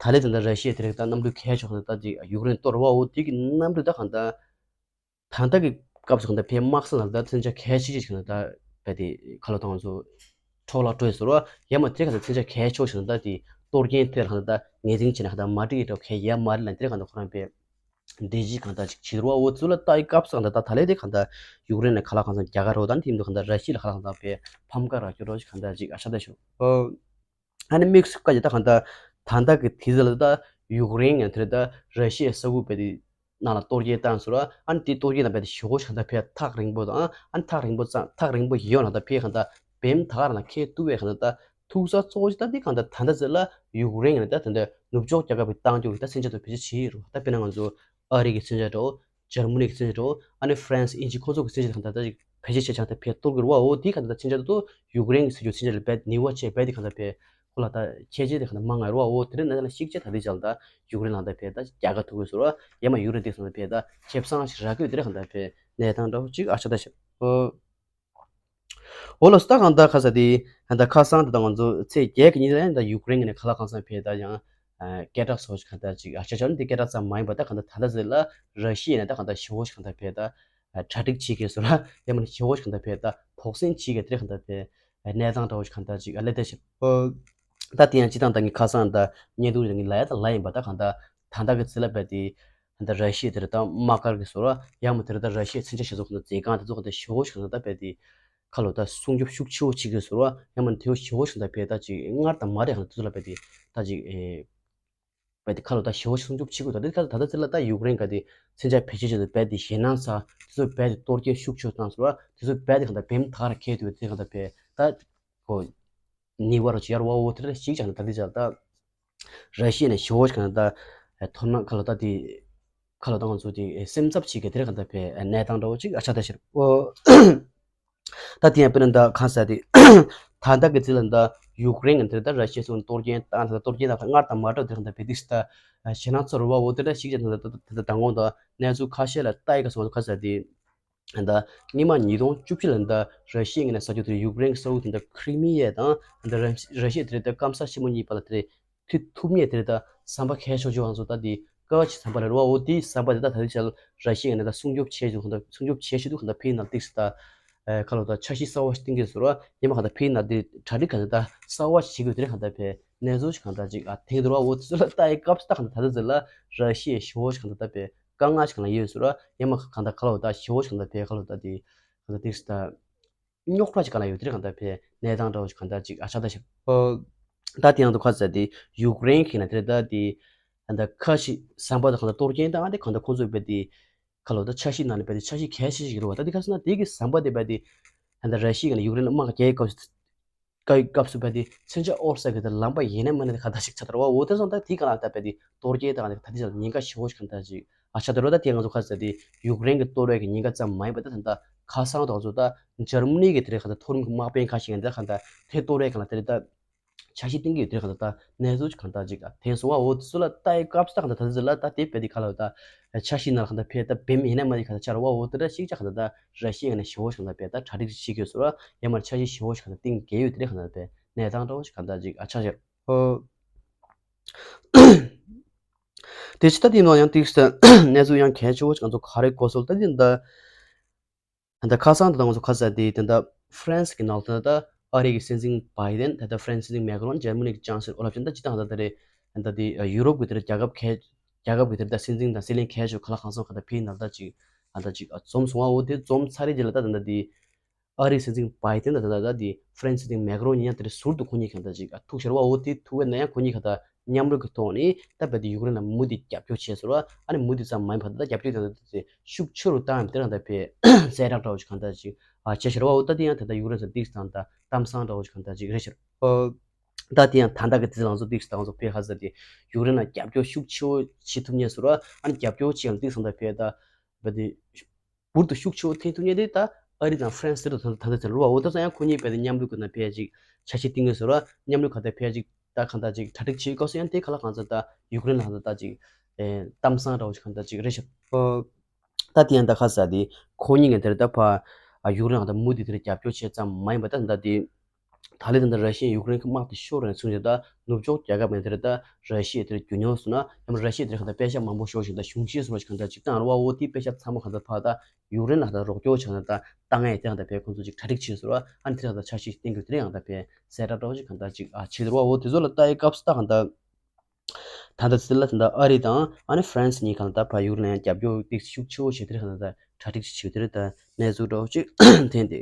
ད་ལན་དེ་ད་ར་ཤི་ཡ་དེ་རིང་ད་གནམ་གྲུ་གལ་ཆེ་བ་གང་ད་ད་ཅིག་ཡུཀ་རེན་གཏོར་བ་འོ་དེ་གི་གནམ་གྲུ་ད་གང་ད། ད་ལྟ་གི་སྐབས་སུ་གང་ལྟར་ཕའི་དམག་ས་ནང་ལ་ད་མཚོན་ཆ་གལ་ཆེ་ཤོས་ཤིག་ལ་ད་བས་དེ་ཁ་ལོ་དང་ཚོ་འཕྲོ་བརླག་འགྲོ་ཡི་ཟེར་བ་ཡང་མ་དེ་གང་ལྟར་མཚོན་ཆ་གལ་ཆེ་ཤོས་ཤིག་ལ་ད་དེ་གཏོར་སྐྱོན་དེ་གང་ལྟར་ངེས་འཛིན་བྱས་ན་གང་ལྟར་མ་འགྲིག་ཡི་འགྲོ་གལ་ཡ་མ་རེད་ལ་དེ་གང་ལྟར་ཁོ་རང་པའི་འདི་གཅིག་གང་ལྟར་ཅིག་བྱེད་རོགས་འོ་ཚུལ་ལ་ལྟ་ཡི་སྐབས་སུ་གང་ལྟར་ད་ད་ལས་དེ་གང་ལྟར་ཡུཀ་རེན་ལ་ཁ་ལག་གང་ལྟར་རྒྱ་གར་རོ་ད་ནི་དེ་མདོ་གང་ལྟར་ར་ཤི་ཡ་ལ་ཁ་ལག་གང་ལྟར་པའི་ཕམ་ཁ་རག་རྒྱུ་རོ་ཅིག་གང་ལྟར་ཅིག་ཨ་ཤ་ད་ཤོ་ཨོ། ཨ་ནི་དམིགས་སུ་བཀར་ཡོད་ད་གང་ལྟར་ད་ལྟ་གི་དུས་ཚོད་ལ་ད་ཡུཀ་རེན་ཡང་དེར་ད་ར་ཤི་ཡའི་ས་ཁུལ་བས་དེ་ནང་ལ་གཏོར་རྒྱག་བཏང་ཟེར་བ་ཨ་ནི་དེ་གཏོར་རྒྱག་ན་བས་དེ་ཞེ་པོ་ཞིག་ད་ཕེ་ཐག་རིང་པོ་དང་ཨ་ནི་ཐག་རིང་པོ་ཙང་ཐག་རིང་པོ་ཡོད་ན་ད་ཕེ་གང་ལྟར་བེམ་ད་ག་རང་ལ་ཁེལ་ཐུབ་པའི་གང་ལྟར་ད་ཐུག་ས་གཙོ་བོ་ཞིག་ད་དེ་གང་ལྟར་ད་ལྟ་ཟེར་ལ་ཡུཀ་རེན་ཡང་ད་དེ་འདྲ་ནུབ་ཕྱོགས་རྒྱལ་ཁབ་ཀྱི་བཏང་རྒྱུ་ད་མཚོན་ཆ་ད་བེད་སྤྱོད་བྱེད་ཡི་རུ་ད་དཔེར་ན་ང་ཚོ་ཨ་རི་གི་མཚོན་ཆ་འདྲ་བོ། འཇར་མ་ནི་གི་མཚོན་ཆ་འདྲ་བོ་ཨ་ནི་ཧྥ་རན་སི་དབྱིན་ཇི་ཁོ་ཚོ་གི་མཚོན་ཆ་དེ་གང་ལྟར་ད་ཅིག་བེད་སྤྱོད་བྱས་ཆགས་ད་ཕེ་གཏོར་གི་རུ་བ་འོ་དེ་གང་ལྟར་མཚོན་ཆ་དེ་ཚོ་ཡུཀ་རེན་གི་ཟེར་རྒྱུ་མཚོན་ཆ་ལ་བས་ནུས་པ་ཆེ་བས་དེ་གང་ལྟར་ཕེ་ཁོ་ལ་ད་ཁྱད་ཆོས་དེ་གང་ལྟར་མང་ང་རུ་བ་འོ་དེ་རིང་ནས་ལ་ཤིག་ཆེ་ད་དེ་ཅག་ལ་ད་ཡུཀ་རེན་ལ་ད་ཕེ་ད་རྒྱ་གར་ཐུག་གི་ཟེར་བ་ཡ་མ་ཡུཀ་རེན་དེ་གང་ལྟར་ཕེ་ད་ཁེ་བཟང་ཞིག་རག་གི་དེ་རིང་གང་ལྟར་ཕེ་གནས་སྟངས་འདྲ་བོ་ཅིག་ཨ་ཆ་ད་ཤག་ཨོ། འོ་ལགས་སོ། ད་གང་ལྟར་ཁ་ས་དེ་ད་ཁ་སང་དེ་ད་ང་ཚོ་ཚེས་བརྒྱད་ཀྱི་ཉིན་ལ་ད་ཡུཀ་རེན་གྱི་ནས་ཁ་ལག་ཁང་ཚང་ཕེ་ད་ཡང་སྐད་གྲགས་སོགས་གང་ལྟར་ཅིག་ཨ་ཆ་ཆ་ནི་དེ་སྐད་གྲགས་ཙམ་མ་ཡིན་པ་ད་གང་ལྟར་ད་ལྟ་ཟེར་ལ་ར་ཤི་ཡ་ནས་ད་གང་ལྟར་ཞི་བོ་ཞིག་གང་ལྟར་ཕེ་ད་གྲ་སྒྲིག་བྱེད་དགོས་སོ་ར་ཡང་མིན་ཞི་བོ་ཞིག་གང་ལྟར་ཕེ་ད་དོགས་ཟོན་བྱེད་དགོས་དེ་གང་ལྟར་ཕེ་གནས་སྟངས་འདྲ་བོ་ཞིག་གང་ལྟར་ཅིག་ཨ་ལེ་ད་ཞིག་ད་དེ་ཡང་སྤྱི་བཏང་ད་ངས་ཁ་སང་ད་བརྙན་ཐུང་རེ་ངས་ལ་ཡ་ད་ལ་ཡིན་པ་ད་གང་ལྟར་ད་ལྟ་གི་ཚེ་ལ་ཕེ་དེ་ད་ར་ཤི་ཡ་དེ་རེད་ད་དམག་སྒར་གི་སོ་ར་ཡང་མིན་དེ་རེད་ད་ར་ཤི་ཡའི་མཚོན་ཆ་ཞིག་བཟོ་གང་ལྟར་མཛོད་ཁང་དེ་ཚོ་གང་ལྟར་ཞི་བོ་ཞིག་གང་ལྟར་ཕེ་དེ། ཁ་ལོ་ད་སྲུང་སྐྱོབ་ཤུགས་ཆེ་བོ་བྱེད་དགོས་ཟེར་བ་ཡང་མིན་དེའོ་ཞི་བོ་ཞིག་ད་ཕེ་ད་ཅིག་སྔར་དང་མ་འདྲ་ཡང་དུས་ལ་ཕེ་དེ་ད་ཅིག་ཨེ་ཕེ་དེ་ཁ་ལོ་ད་ཞི་བོ་ཞིག་སྲུང་སྐྱོབ་བྱེད་དགོས་ད་དེ་ད་ད་ད་ཚེ་ལ་ད་ཡུཀ་རེན་ག་དེ་མཚོན་ཆ་བེད་སྤྱོད་བྱེད་དུ་ཕེ་དེ་ཞེད་སྣང་ཚ་དེ་ཚོ་ཕེ་དེ་གཏོར་སྐྱོན་ཤུགས་ཆེ་བཏང་ཟེར་བ་དེ་ཚོ་ཕེ་དེ་གང་ལྟར་བེམ་ཐག་ར་ཁེལ་དུས་དེ་གང་ལྟར་ཕེ་ད་ཁོ་ནི་བར་ཅི་ཡར་བ་འོ་དེ་ལ་ཞིག་ཀྱང་ད་དེ་ཅག་ད་ར་ཤི་ཡ་ནས་ཞི་བོ་ཞིག་གང་ལྟར་མཐོང་ན་ཁ་ལོ་ད་དེ་ཁ་ལོ་ད་ང་ཚོ་དེ་སེམས་འཚབ་བྱེད་མཁན་དེ་ར་གང་ལྟར་ཕེ་གནས་སྟངས་འདྲ་བོ་ཅིག་ཨ་ཆ་ད་ཤར་ཨོ། ད་དེ་ཡང་དཔེར་ན་ད་གང་ཟེར་དེ་ད་ལྟ་གི་ཚེ་ལ་ད་ཡུཀ་རེན་གྱི་དེ་ད་ར་ཤི་ཡ་སོང་གཏོར་སྐྱོན་བཏང་ད་གཏོར་སྐྱོན་དང་སྔར་དང་མ་འདྲ་དེ་ད་བེ་ཏིག་ད་ཞེ་ན་ཚོར་བ་འོ་དེ་འདྲ་ཞིག་ཀྱང་ད་ད་ད་མགོ་ད་གནས་ཚུལ་ཁ་ཤས་ལ་ལྟ་ཡི་ག་སོང་ག་ཟེར་དེ་ད་སྔོན་མ་ཉིས་སྟོང་བཅུ་བཞི་ལ་ད་ར་ཤི་ཡ་ངི་ན་ས་ཆུ་དེ་ཡུཀ་རེན་གྱི་ས་ཁུལ་དེ་ད་ཁྲི་མི་ཡ་དང་ད་ར་ཤི་ཡ་དེ་ད་སྐམ་ས་ཆེན་མོ་གཉིས་བར་ལ་དེ་ཐུག་ཐུབ་ངེས་དེ་རེད་ད་བསམ་པ་ཁས་ཤོར་ཆོག་ང་ཚོ་ད་དེ་དཀའ་བ་ཆེ་བསམ་པ་རེད་བ། འོ་དེའི་བསམ་པ་དེ་ད་ད་དེ་ཆ་ལ་ར་ཤི་ཡ་ནས་ད་སྲུང་སྐྱོབ་བྱས་ཆོག་ད་སྲུང་སྐྱོབ་བྱས་ཆོག་དུས་གང་ལྟར་ཕི་ནང་ཏིག་སི་ད་ཁ་ལོ་ད་འཆར་གཞི་གསར་བ་ཞིག་བཏིང་གི་ཟེར་བ་ཡིན་མ་གང་ལྟར་ཕི་ནང་དེ་གྲ་སྒྲིག་གང་ལྟར་ད་གསར་བ་ཞིག་བྱེད་དགོས་དེ་རེད། གང་ལྟར་ཕེ་གནས་ཚུལ་ཞིག་གང་ལྟར་ཅིག་ཨ་ཐེངས་དུ་ར་འོ་དེ་ཚོ་ལ་ལྟ་ཡི་སྐབས་སུ་ད་གང་ལྟར་ད་དེ་ཚོ་ལ་ར་ཤི་ཡའི་ཞི་བོ་ཞིག་གང་ལྟར་ད་ཕེ་དཀའ་ངལ་ཞིག་གང་ལ་ཡོད་ཟེར་བ་ཡིན་མ་གང་ལྟར་ཁ་ལོ་ད་ཞི་བོ་ཞིག་གང་ལྟར་ཕེ་ཁ་ལོ་ད་དེ་གང་ལྟར་ཏིག་སི་ད། རྙོག་དྲ་ཅིག་ག་ལ་ཡོད་དེ་རེད། གང་ལྟར་ཕེ་གནས་སྟངས་འདྲ་བོ་ཞིག་གང་ལྟར་ཅིག་ཨ་ཆ་ད་ཞིག་ཨོ། ད་དེ་ཡང་དུ་ཁ་ཟེར་དེ་ཡུཀ་རེན་གྱི་ན་དེ་རེད་ད་དེ་གང་ལྟར་ཁ་ཤས་བསམ་པ་དང་གང་ལྟར་གཏོར་སྐྱོན་བཏང་དེ་གང་ལྟར་ཁོང་ཚོས་བེ་དེ་ཁ་ལོ་ད་འཆར་གཞི་ནང་ནས་བེ་དེ་འཆར་གཞི་གལ་ཆེ་ཞིག་རེད་བ། ད་དེ་ཁ་ཟེར་ན་དེ་གི་བསམ་པ་དེ་བེ་དེ་གང་ལྟར་ར་ཤི་ཡ་གི་ན་ཡུཀ་རེན་ལ་དམག་རྒྱག་སྐབས་སུ་སྐབས་སུ་བེ་དེ་མཚོན་ཆ་ཨོར་ས་གི་དེ་ལམ་པ་ཡེ་ནས་མ་ནས་ག་ད་ཞིག་ཆ་དར་བ་འོ་དེ་སོང་ད་དེ་ག་ལ་ད་བེ་དེ་གཏོར་སྐྱོན་བཏང་དེ་ད་དེ་ཆ་ཉེན་ཁ་ཞེ་བོ་ཞིག་གང་ལྟར་ཅིག་ཨ་ཆ་དར་བ་ད་དེ་ང་ཚོ་ཁ་ཟེར་དེ་ཡུཀ་རེན་གྱི་གཏོར་བའི་གི་ཉེན་ཁ་ཙམ་མ་ཡིན་པ་ད་ད་ཁ་སང་དང་ཚོ་ད་འཇར་མ་ནི་གི་དེ་རེད་གང་ལྟར་མཐོ་རིམ་གྱི་དམག་དཔོན་ཁ་ཤས་ཀྱིས་ད་གང་ལྟར་དེ་གཏོར་བའི་གང་ལ་དེ་རེད་ད་འཆར་གཞི་བཏིང་གི་ཡོད་དེ་རེད། གང་ལྟར་ད་གནས་ཚུལ་གང་ལྟར་ཅིག་ད་དེང་སོང་བ་འོ་དེ་ཚོ་ལ་ལྟ་ཡི་སྐབས་སུ་ད་གང་ལྟར་ད་དེ་ལ་ད་དེ་བེ་དེ་ག་ལ་ད་འཆར་གཞི་ནང་ལ་གང་ལྟར་ཕེ་ད་བེམ་ཡིན་ན་མ་ཡིན་གང་ལྟར་ཆ་ར་བ་འོ་དེ་འདྲ་ཞིག་ཅག་གང་ལྟར་ད་ར་ཤི་ཡ་ནས་ཞེ་བོ་ཞིག་གང་ལྟར་བེ་ད་གྲ་སྒྲིག་བྱེད་དགོས་སོ་ར་ཡ་མར་འཆར་གཞི་ཞེ་བོ་ཞིག་གང་ལྟར་བཏིང་གི་ཡོད་དེ་རེད། གང་ལྟར་བེ་གནས་སྟངས་འདྲ་བོ་ཞིག་གང་ལྟར་ཅིག་ཨ་ཆ་ཤར་ཨོ། དེ་ཕྱི་ད་དེ་ནང་ཡང་ཏིག་ས་གནས་ཚུལ་ཡང་གལ་ཆེ་བོ་ཅིག་ང་ཚོ་ག་རེ་གོ་སོང་ད་དེ་ད་ད་ཁ་སང་ད་ང་ཚོ་ཁ་ས་དེ་ད་ཧྥ་རན་སི་གི་ནང་ད་ད་ཨ་རི་གི་སྲིད་འཛིན་བྷའི་ཌེན་ད་ད་ཧྥ་རན་སི་སྲིད་འཛིན་མེ་ཀ་རོན་འཇར་མ་ནི་གི་ཅང་སེ་ལོ་ཨོ་ལབ་ཅན་ད་ཅི་ད་ད་ད་རེད། ད་དེ་ཡུ་རོབ་གི་དེ་རྒྱལ་ཁབ་གལ་རྒྱལ་ཁབ་གི་དེ་ད་སྲིད་འཛིན་དང་སྲིད་བློན་གལ་ཆེ་ཁ་ལ་ཁང་སོང་ཁ་ད་ཕི་ནང་ད་ཅིག་ད་ཅིག་འཛོམས་སོང་བ་འོ་དེ་འཛོམས་ཚར་རེད་རྗེས་ལ་ད་ད་ད་དེ། ཨ་རིའི་སྲིད་འཛིན་བྷའི་ཌེན་དང་ད་ལྟ་དེ་ཧྥ་རན་སི་སྲིད་འཛིན་མེ་ཀ་རོན་གཉིས་ཡང་དེ་རིང་ཟུར་དུ་ཁོ་གཉིས་ཀྱང་ད་ཅིག་ཐུག་ཤར་བ་འོ་དེ་ཐུག་པའི་ནང་ཡང་ཁོ་གཉིས་ཀ་ད་མཉམ་རུབ་ཀྱི་ཐོག་ནས་ད་བལ་དུ་ཡུཀ་རེན་ལ་མུ་མཐུད་རྒྱབ་སྐྱོར་བྱས་ཟེར་བ་ཨ་ནི་མུ་མཐུད་ཙམ་མ་ཡིན་པར་ད་རྒྱབ་སྐྱོར་དང་ད་དེ་ཤུགས་ཆེ་རུ་བཏང་ཡང་དེ་རང་ད་བལ་གསལ་བསྒྲགས་འདྲ་བོ་ཞིག་གང་ད་ཅིག་ཨ་བྱས་ཤར་བ་འོ་ད་དེ་ཡང་ད་ལྟ་ཡུཀ་རེན་ས་ཏིག་དང་ད་གཏམ་བཟང་འདྲ་བོ་ཞིག་གང་ད་ཅིག་རེད་ཤར་ཨོ། ད་དེ་ཡང་ད་ལྟ་གི་དེ་ལང་ཚོ་ཏིག་དང་ཚོ་བལ་ཁ་ས་དེ་ཡུཀ་རེན་ལ་རྒྱབ་སྐྱོར་ཤུགས་ཆེ་བོ་བྱེད་ཐུབ་ངེས་ཟེར་བ་ཨ་ནི་རྒྱབ་སྐྱོར་བྱེད་ཡང་ཏིག་སང་ད་བལ་ད་བལ་དེ། འབུར་དུ་ཤུགས་ཆེ་བོ་འཐེན་ཐུབ་མཁན་དེ་ད་ཨ་རི་དང་ཧྥ་རན་སི་དེ་ད་ད་ད་ཚོད་རེད་བ། འོ་ད་ས་ཡང་ཁོ་གཉིས་བལ་དེ་མཉམ་རུབ་ཀྱི་ནང་ཕལ་ཅིག་འཆར་གཞི་བཏིང་གི་ཟེར་བ་མཉམ་རུབ་ག་ད་ཕལ་ཅིག་ད་གང་ད་ཅིག་གྲ་སྒྲིག་བྱེད་དགོས་སོ་ཡང་དེ་ག་ལ་གང་ཚོད་ད་ཡུཀ་རེན་ལ་གང་ད་ད་ཅིག་གཏམ་བཟང་འདྲ་བོ་ཞིག་གང་ད་ཅིག་རེད་ཤག་ད་དེ་ཡང་ད་ཁ་ས་དེ་ཁོ་གཉིས་ཀྱི་དེར་ད་ཕ་ཡུཀ་རེན་ལ་གང་ད་མུ་མཐུད་དེར་རྒྱབ་སྐྱོར་བྱེད་ཙམ་མ་ཡིན་པ་ད་ད་དེ། ད་ལི་དང་ད་ར་ཤི་ཡ་ཡུཀ་རེན་གྱི་དམག་དེ་ཤོར་ནས་ཚུན་ཆད་ད་ནུབ་ཕྱོགས་རྒྱལ་ཁབ་ནས་དེར་ད་ར་ཤི་ཡ་དེར་རྒྱུ་ཉོ་སོང་ན་ཡང་ར་ཤི་ཡ་དེར་གང་ལྟར་པེ་ཤ་མང་པོ་ཤོར་ཞིང་ད་གཞུང་ཤེས་སོང་ཞིང་གང་ལྟར་ཅིག་བཏང་ར་བ་འོ་དེའི་པེ་ཤ་ཚང་མ་གང་ལྟར་ཕར་ད་ཡུཀ་རེན་ལ་ད་རོགས་སྐྱོར་བྱས་ན་ད་བཏང་ངེས་དེ་གང་ལྟར་བས་ཁོང་ཚོ་ཅིག་གྲ་སྒྲིག་བྱས་སོང་ར་ཨ་ནི་དེ་ད་ད་འཆར་གཞི་བཏིང་དགོས་དེ་རིང་གང་ལྟར་བས་གསལ་བསྒྲགས་འདྲ་བོ་ཅིག་གང་ལྟར་ཅིག་ཨ་བྱས་དེ་ར་བ་འོ་དེ་ཚོ་ལ་ལྟ་ཡི་སྐབས་སུ་ད་གང་ལྟར་ད་ལྟ་ཚེ་ལ་ད་ལྟ་ཨ་རི་དང་ཨ་ནི་ཧྥ་རན་སི་གཉིས་གང་ལྟར་ཕར་ཡུཀ་རེན་ལ་ཡང་རྒྱབ་སྐྱོར་ཏིག་ཤུགས་ཆེ་བོ་བྱས་དེ་རིང་གང་ལྟར་གྲ་སྒྲིག་བྱས་དེ་རིང་ད་གནས་ཚུལ་འདྲ་བོ་ཅིག་འཐེན་དེ།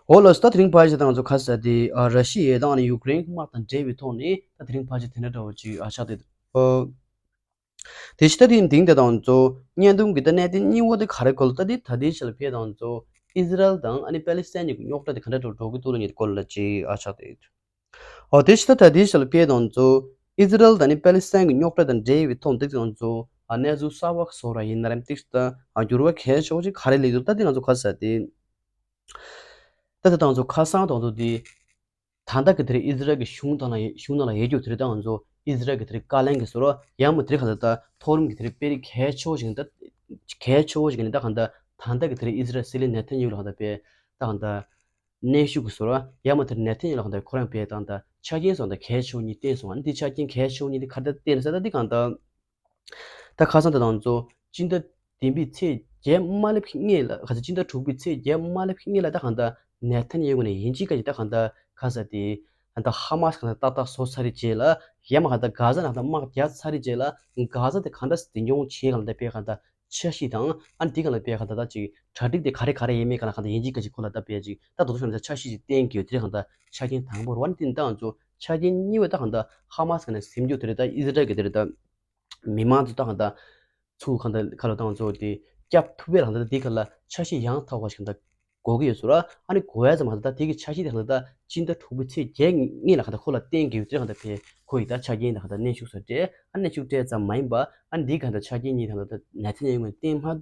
འོ་ལགས་སོ། ད་དེ་རིང་ཕར་ཞིག་ད་ང་ཚོ་ཁ་ས་དེ་ཨ་ར་ཤི་ཡ་དང་ཨ་ནི་ཡུཀ་རེན་གྱི་དམག་དང་འབྲེལ་བའི་ཐོག་ནས་ད་དེ་རིང་ཕར་ཞིག་དེ་འདྲ་འདྲ་བོ་ཅིག་ཨ་ཆགས་ཏེ་འདུག་དེ་ཕྱི་ད་དེ་དེང་དེ་ད་ང་ཚོ་བརྙན་ཐུང་གི་ད་གནད་དོན་གཉིས་པོ་དེ་ག་རེ་གོ་ལ་ད་དེ་ད་དེ་ཕྱི་ལ་ཕེ་ད་ང་ཚོ་ཨི་ཟི་རལ་དང་ཨ་ནི་པེ་ལི་སི་ཐན་གཉིས་ཀྱི་རྙོག་དྲ་དེ་ག་འདྲ་འདྲ་འགྲོ་གི་འདུག་ལ་ཉེ་གོ་ལ་ཅིག་ཨ་ཆགས་ཏེ་འདུག་འོ་དེ་ཕྱི་ད་ད་དེ་ཕྱི་ལ་ཕེ་ད་ང་ཚོ་ཨི་ཟི་རལ་དང་ཨ་ནི་པེ་ལི་སི་ཐན་གྱི་རྙོག་དྲ་དང་འབྲེལ་བའི་ཐོག་ནས་ད་ང་ཚོ་ཨ་གནས་ཚུལ་གསར་བ་བཟོ་ར་ཡིན་ན་རམ་ཏིག་ད་ཨ་འགྱུར་བ་གལ་ཆེ་བོ་ཅིག་ག་རེ་སླེབས་འདུག་ད་དེ་ང་ཚོ་ཁ་ས་དེ། ད་ལྟ་དང་ཚོ་ཁ་སང་དང་ཚོ་དེ། ད་ལྟ་གི་དེ་རིང་ཨི་ཟི་རལ་གྱི་གཞུང་དང་ལ་གཞུང་ནང་ལ་ཡོད་རྒྱུ་དེ་རིང་ད་ང་ཚོ་ཨི་ཟི་རལ་གྱི་དེ་རིང་བཀའ་བློན་གྱི་ཟུར་ཡང་མོ་དེ་རིང་ག་ད་ལྟ་མཐོ་རིམ་གྱི་དེ་རིང་དཔེ་རིགས་གལ་ཆེ་བོ་ཞིག་ད་གལ་ཆེ་བོ་ཞིག་ནི་ད་གང་ལྟར་ ད་ལྟ་གི་དེ་རིང་ཨི་ཟི་རལ་སྲིད་བློན་ནེ་ཐན་ཡ་ཧུ་ལ་གང་ལྟར་དཔེ་ད་གང་ལྟར་གནོན་ཤུགས་ཀྱི་བཟོ་འདྲ། ཡང་མ་དེར་ནེ་ཐན་ཡ་ཧུ་ལ་གང་ལྟར་ཁོ་རང་དཔེ་ད་གང་ལྟར་ཆ་རྐྱེན་སོགས་དང་གལ་ཆེ་བོ་གཉིས་བསྟན་སོང་བ་ནི། དེ་ཆ་རྐྱེན་གལ་ཆེ་བོ་གཉིས་དེ་ག་རེ་བསྟན་ཟེར་ན། ད་དེ་གང་ལྟར་ད་ཁ་སང་དེ་དང་ཚོ་སྤྱི་ཟླ་བདུན་པའི་ཚེས་བརྒྱད་མ་སླེབས་ཀྱི་སྔོན་ལ། ག་ཚོད། སྤྱི་ཟླ་དྲུག་པའི་ཚེས་བརྒྱད་མ་སླེབས་ཀྱི་སྔོན་ལ་ད་གང་ལྟར་ནེ་ཐན་ཡ་ཧུ་ནས་ཡིན་གཅིག་མིན་གཅིག་ད་གང་ལྟར་ག་ས་དེ་ད་ཧ་མ་སི་གང་ལྟར་ཏག་ཏག་བཟོ་ཚར་རེད་རྗེས་ལ། ཡང་མ་གང་ལྟར་གྷ་ཟ་ནང་ད་དམག་རྒྱག་ཚར་རེད་རྗེས་ལ། གྷ་ཟ་དེ་གང་འདྲ་འཛིན་སྐྱོང་བྱེད་གང་ལྟར་དཔེ་གང་ལྟར་འཆར་གཞི་དང་། ཨ་ནི་འདི་གང་ལ་དཔེ་གང་ལྟར་ད་ཅིག་གྲ་སྒྲིག་དེ་ག་རེ་ག་རེ་ཡིན་མིན་གང་ལ་གང་ལྟར་ཡིན་གཅིག་མིན་གཅིག་ཁོ་ལ་ད་དཔེ་ཅིག་ད་དོ་དོ་ཤོར་ན་འཆར་གཞི་ཅིག་བསྟན་གྱི་ཡོད། དེ་རེད། གང་ལྟར་ཆ་རྐྱེན་དང་པོ་རེད་པ། ཨ་ནི་དེ་ནས་ད་ང་ཚོ་ཆ་རྐྱེན་གཉིས་པ་ད་གང་ལྟར་ཧ་མ་སི་གང་ནས་ཟིན་རྒྱུ་དེ་རེད། ད་ཨི་ཟི་རལ་གྱི་དེ་རེད། ད་མི་མང་ཚོ་ད་གང་ལྟར་ཚུར་གང་ལྟར་ཁ་ལོ་ད་ང་ཚོ་དེ་སྐྱབས་ཐུབ་པའི་གང་ལྟར་དེ་ག་ལ་འཆར་གཞི་ཡང་དག་པ་ཞིག་གང་ལྟར་དགོས་ཀྱི་ཡོད་ཟེར་བ། ཨ་ནི་དགོས་ཡ་ཙམ་མ་ཟད་ད་དེ་གི་འཆར་གཞི་དེ་གང་ལྟར་ད་སྤྱི་ཟླ་དྲུག་པའི་ཚེས་བརྒྱད་སྔོན་ལ་གང་ལྟར་ཁོ་ལ་བསྟན་གྱི་ཡོད། དེ་གང་ལྟར་དཔེ་ཁོ་ཡི་ད་ཆ་རྐྱེན་དང་གང་ལྟར་གནོན་ཤུགས་སོགས་སྤྲད། ཨ་གནོན་ཤུགས་སྤྲད་ཙམ་མ་ཡིན་པ། ཨ་འདི་གང་ལྟར་ཆ་རྐྱེན་གཉིས་གང་ལྟར་ད་ནེ་ཐན་ཡ་ཧུ་ནས་བསྟན་མ།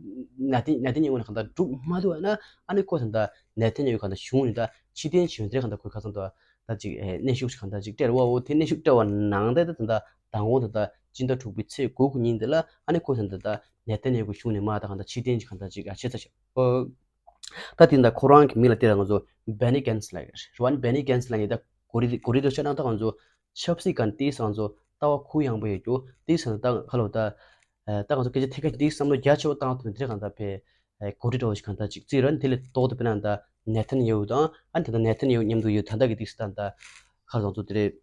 ནེ་ཐན་ནེ་ཐན་ཡ་ཧུ་ནས་གང་ལྟར་སྒྲུབ་མ་ཐུབ་པ་ན། ཨ་ནི་ཁོ་ད་ལྟ་ནེ་ཐན་ཡ་ཧུ་གང་ལྟར་གཞུང་ནས་ད་ཕྱིར་འཐེན་བྱས་ཡོད། དེ་གང་ལྟར་ཁོས་ཁ་སང་ད་ད་ཅིག་ཨེ་གནོན་ཤུགས་ཤིག་གང་ལྟར་ཅིག་སྤྲད་རེད་པ། འོ་དེ་གནོན་ཤུགས་སྤྲད་པ་ནང་དེ་ད་ད་མདང་དགོང་ད་ད་སྤྱི་ཟླ་དྲུག་པའི་ཚེས་དགུ་གི་ཉིན་དེ་ལ། ཨ་ནི་ཁོ་ད་ད་ད་ནེ་ཐན་ཡ་ཧུ་གཞུང་ནས་མར་ད་གང་ལྟར་ཕྱིར་འཐེན་ཅིག་གང་ལྟར་ཅིག་ཨ་བྱས་ཚར་ཤག་ཨོ། ད་དེ་ད་ཁོ་རང་གི་མིང་ལ་དེ་ལ་ང་ཚོ་བེ་ནི་གན་སི་ལབ་ཀྱི་རེད་པ། བེ་ནི་གན་སི་ལབ་ནི་ད་གོ་རིག་གོ་རིག་ཏུ་བཤད་ན་ད་ང་ཚོ་ཆབ་སྲིད་སྒང་དེ་ང་ཚོ་ལྟ་བ་ཁུག་ཡངས་པོ་ཡོད་རྒྱུ། དེ་ང་ཚོ་ད་ཁ་ལོ་ད་ད་ང་ཚོ་སྐད་ཆ་ཐད་ཀར་འདི་བསམ་བློ་རྒྱ་ཆེ་བོ་བཏང་ཐུབ་ནས་དེ་རེད། གང་ལྟར་དཔེ་གོ་སྒྲིག་འདྲ་བོ་ཞིག་གང་ལྟར་ཅིག་བརྩིས་ར། དེ་ལས་ལྡོག་སྟེ་དཔེར་ན་ད་ནེ་ཐན་ཡ་ཧུ་དང་། ཨ་ནི་ད་ལྟ་ནེ་ཐན་ཡ་ཧུ་མཉམ་དུ་ཡོད་ད་ལྟ་གི་དེ་ད་ད་ཁ་ལོ་ད་ང་ཚོ་དེ་རེད།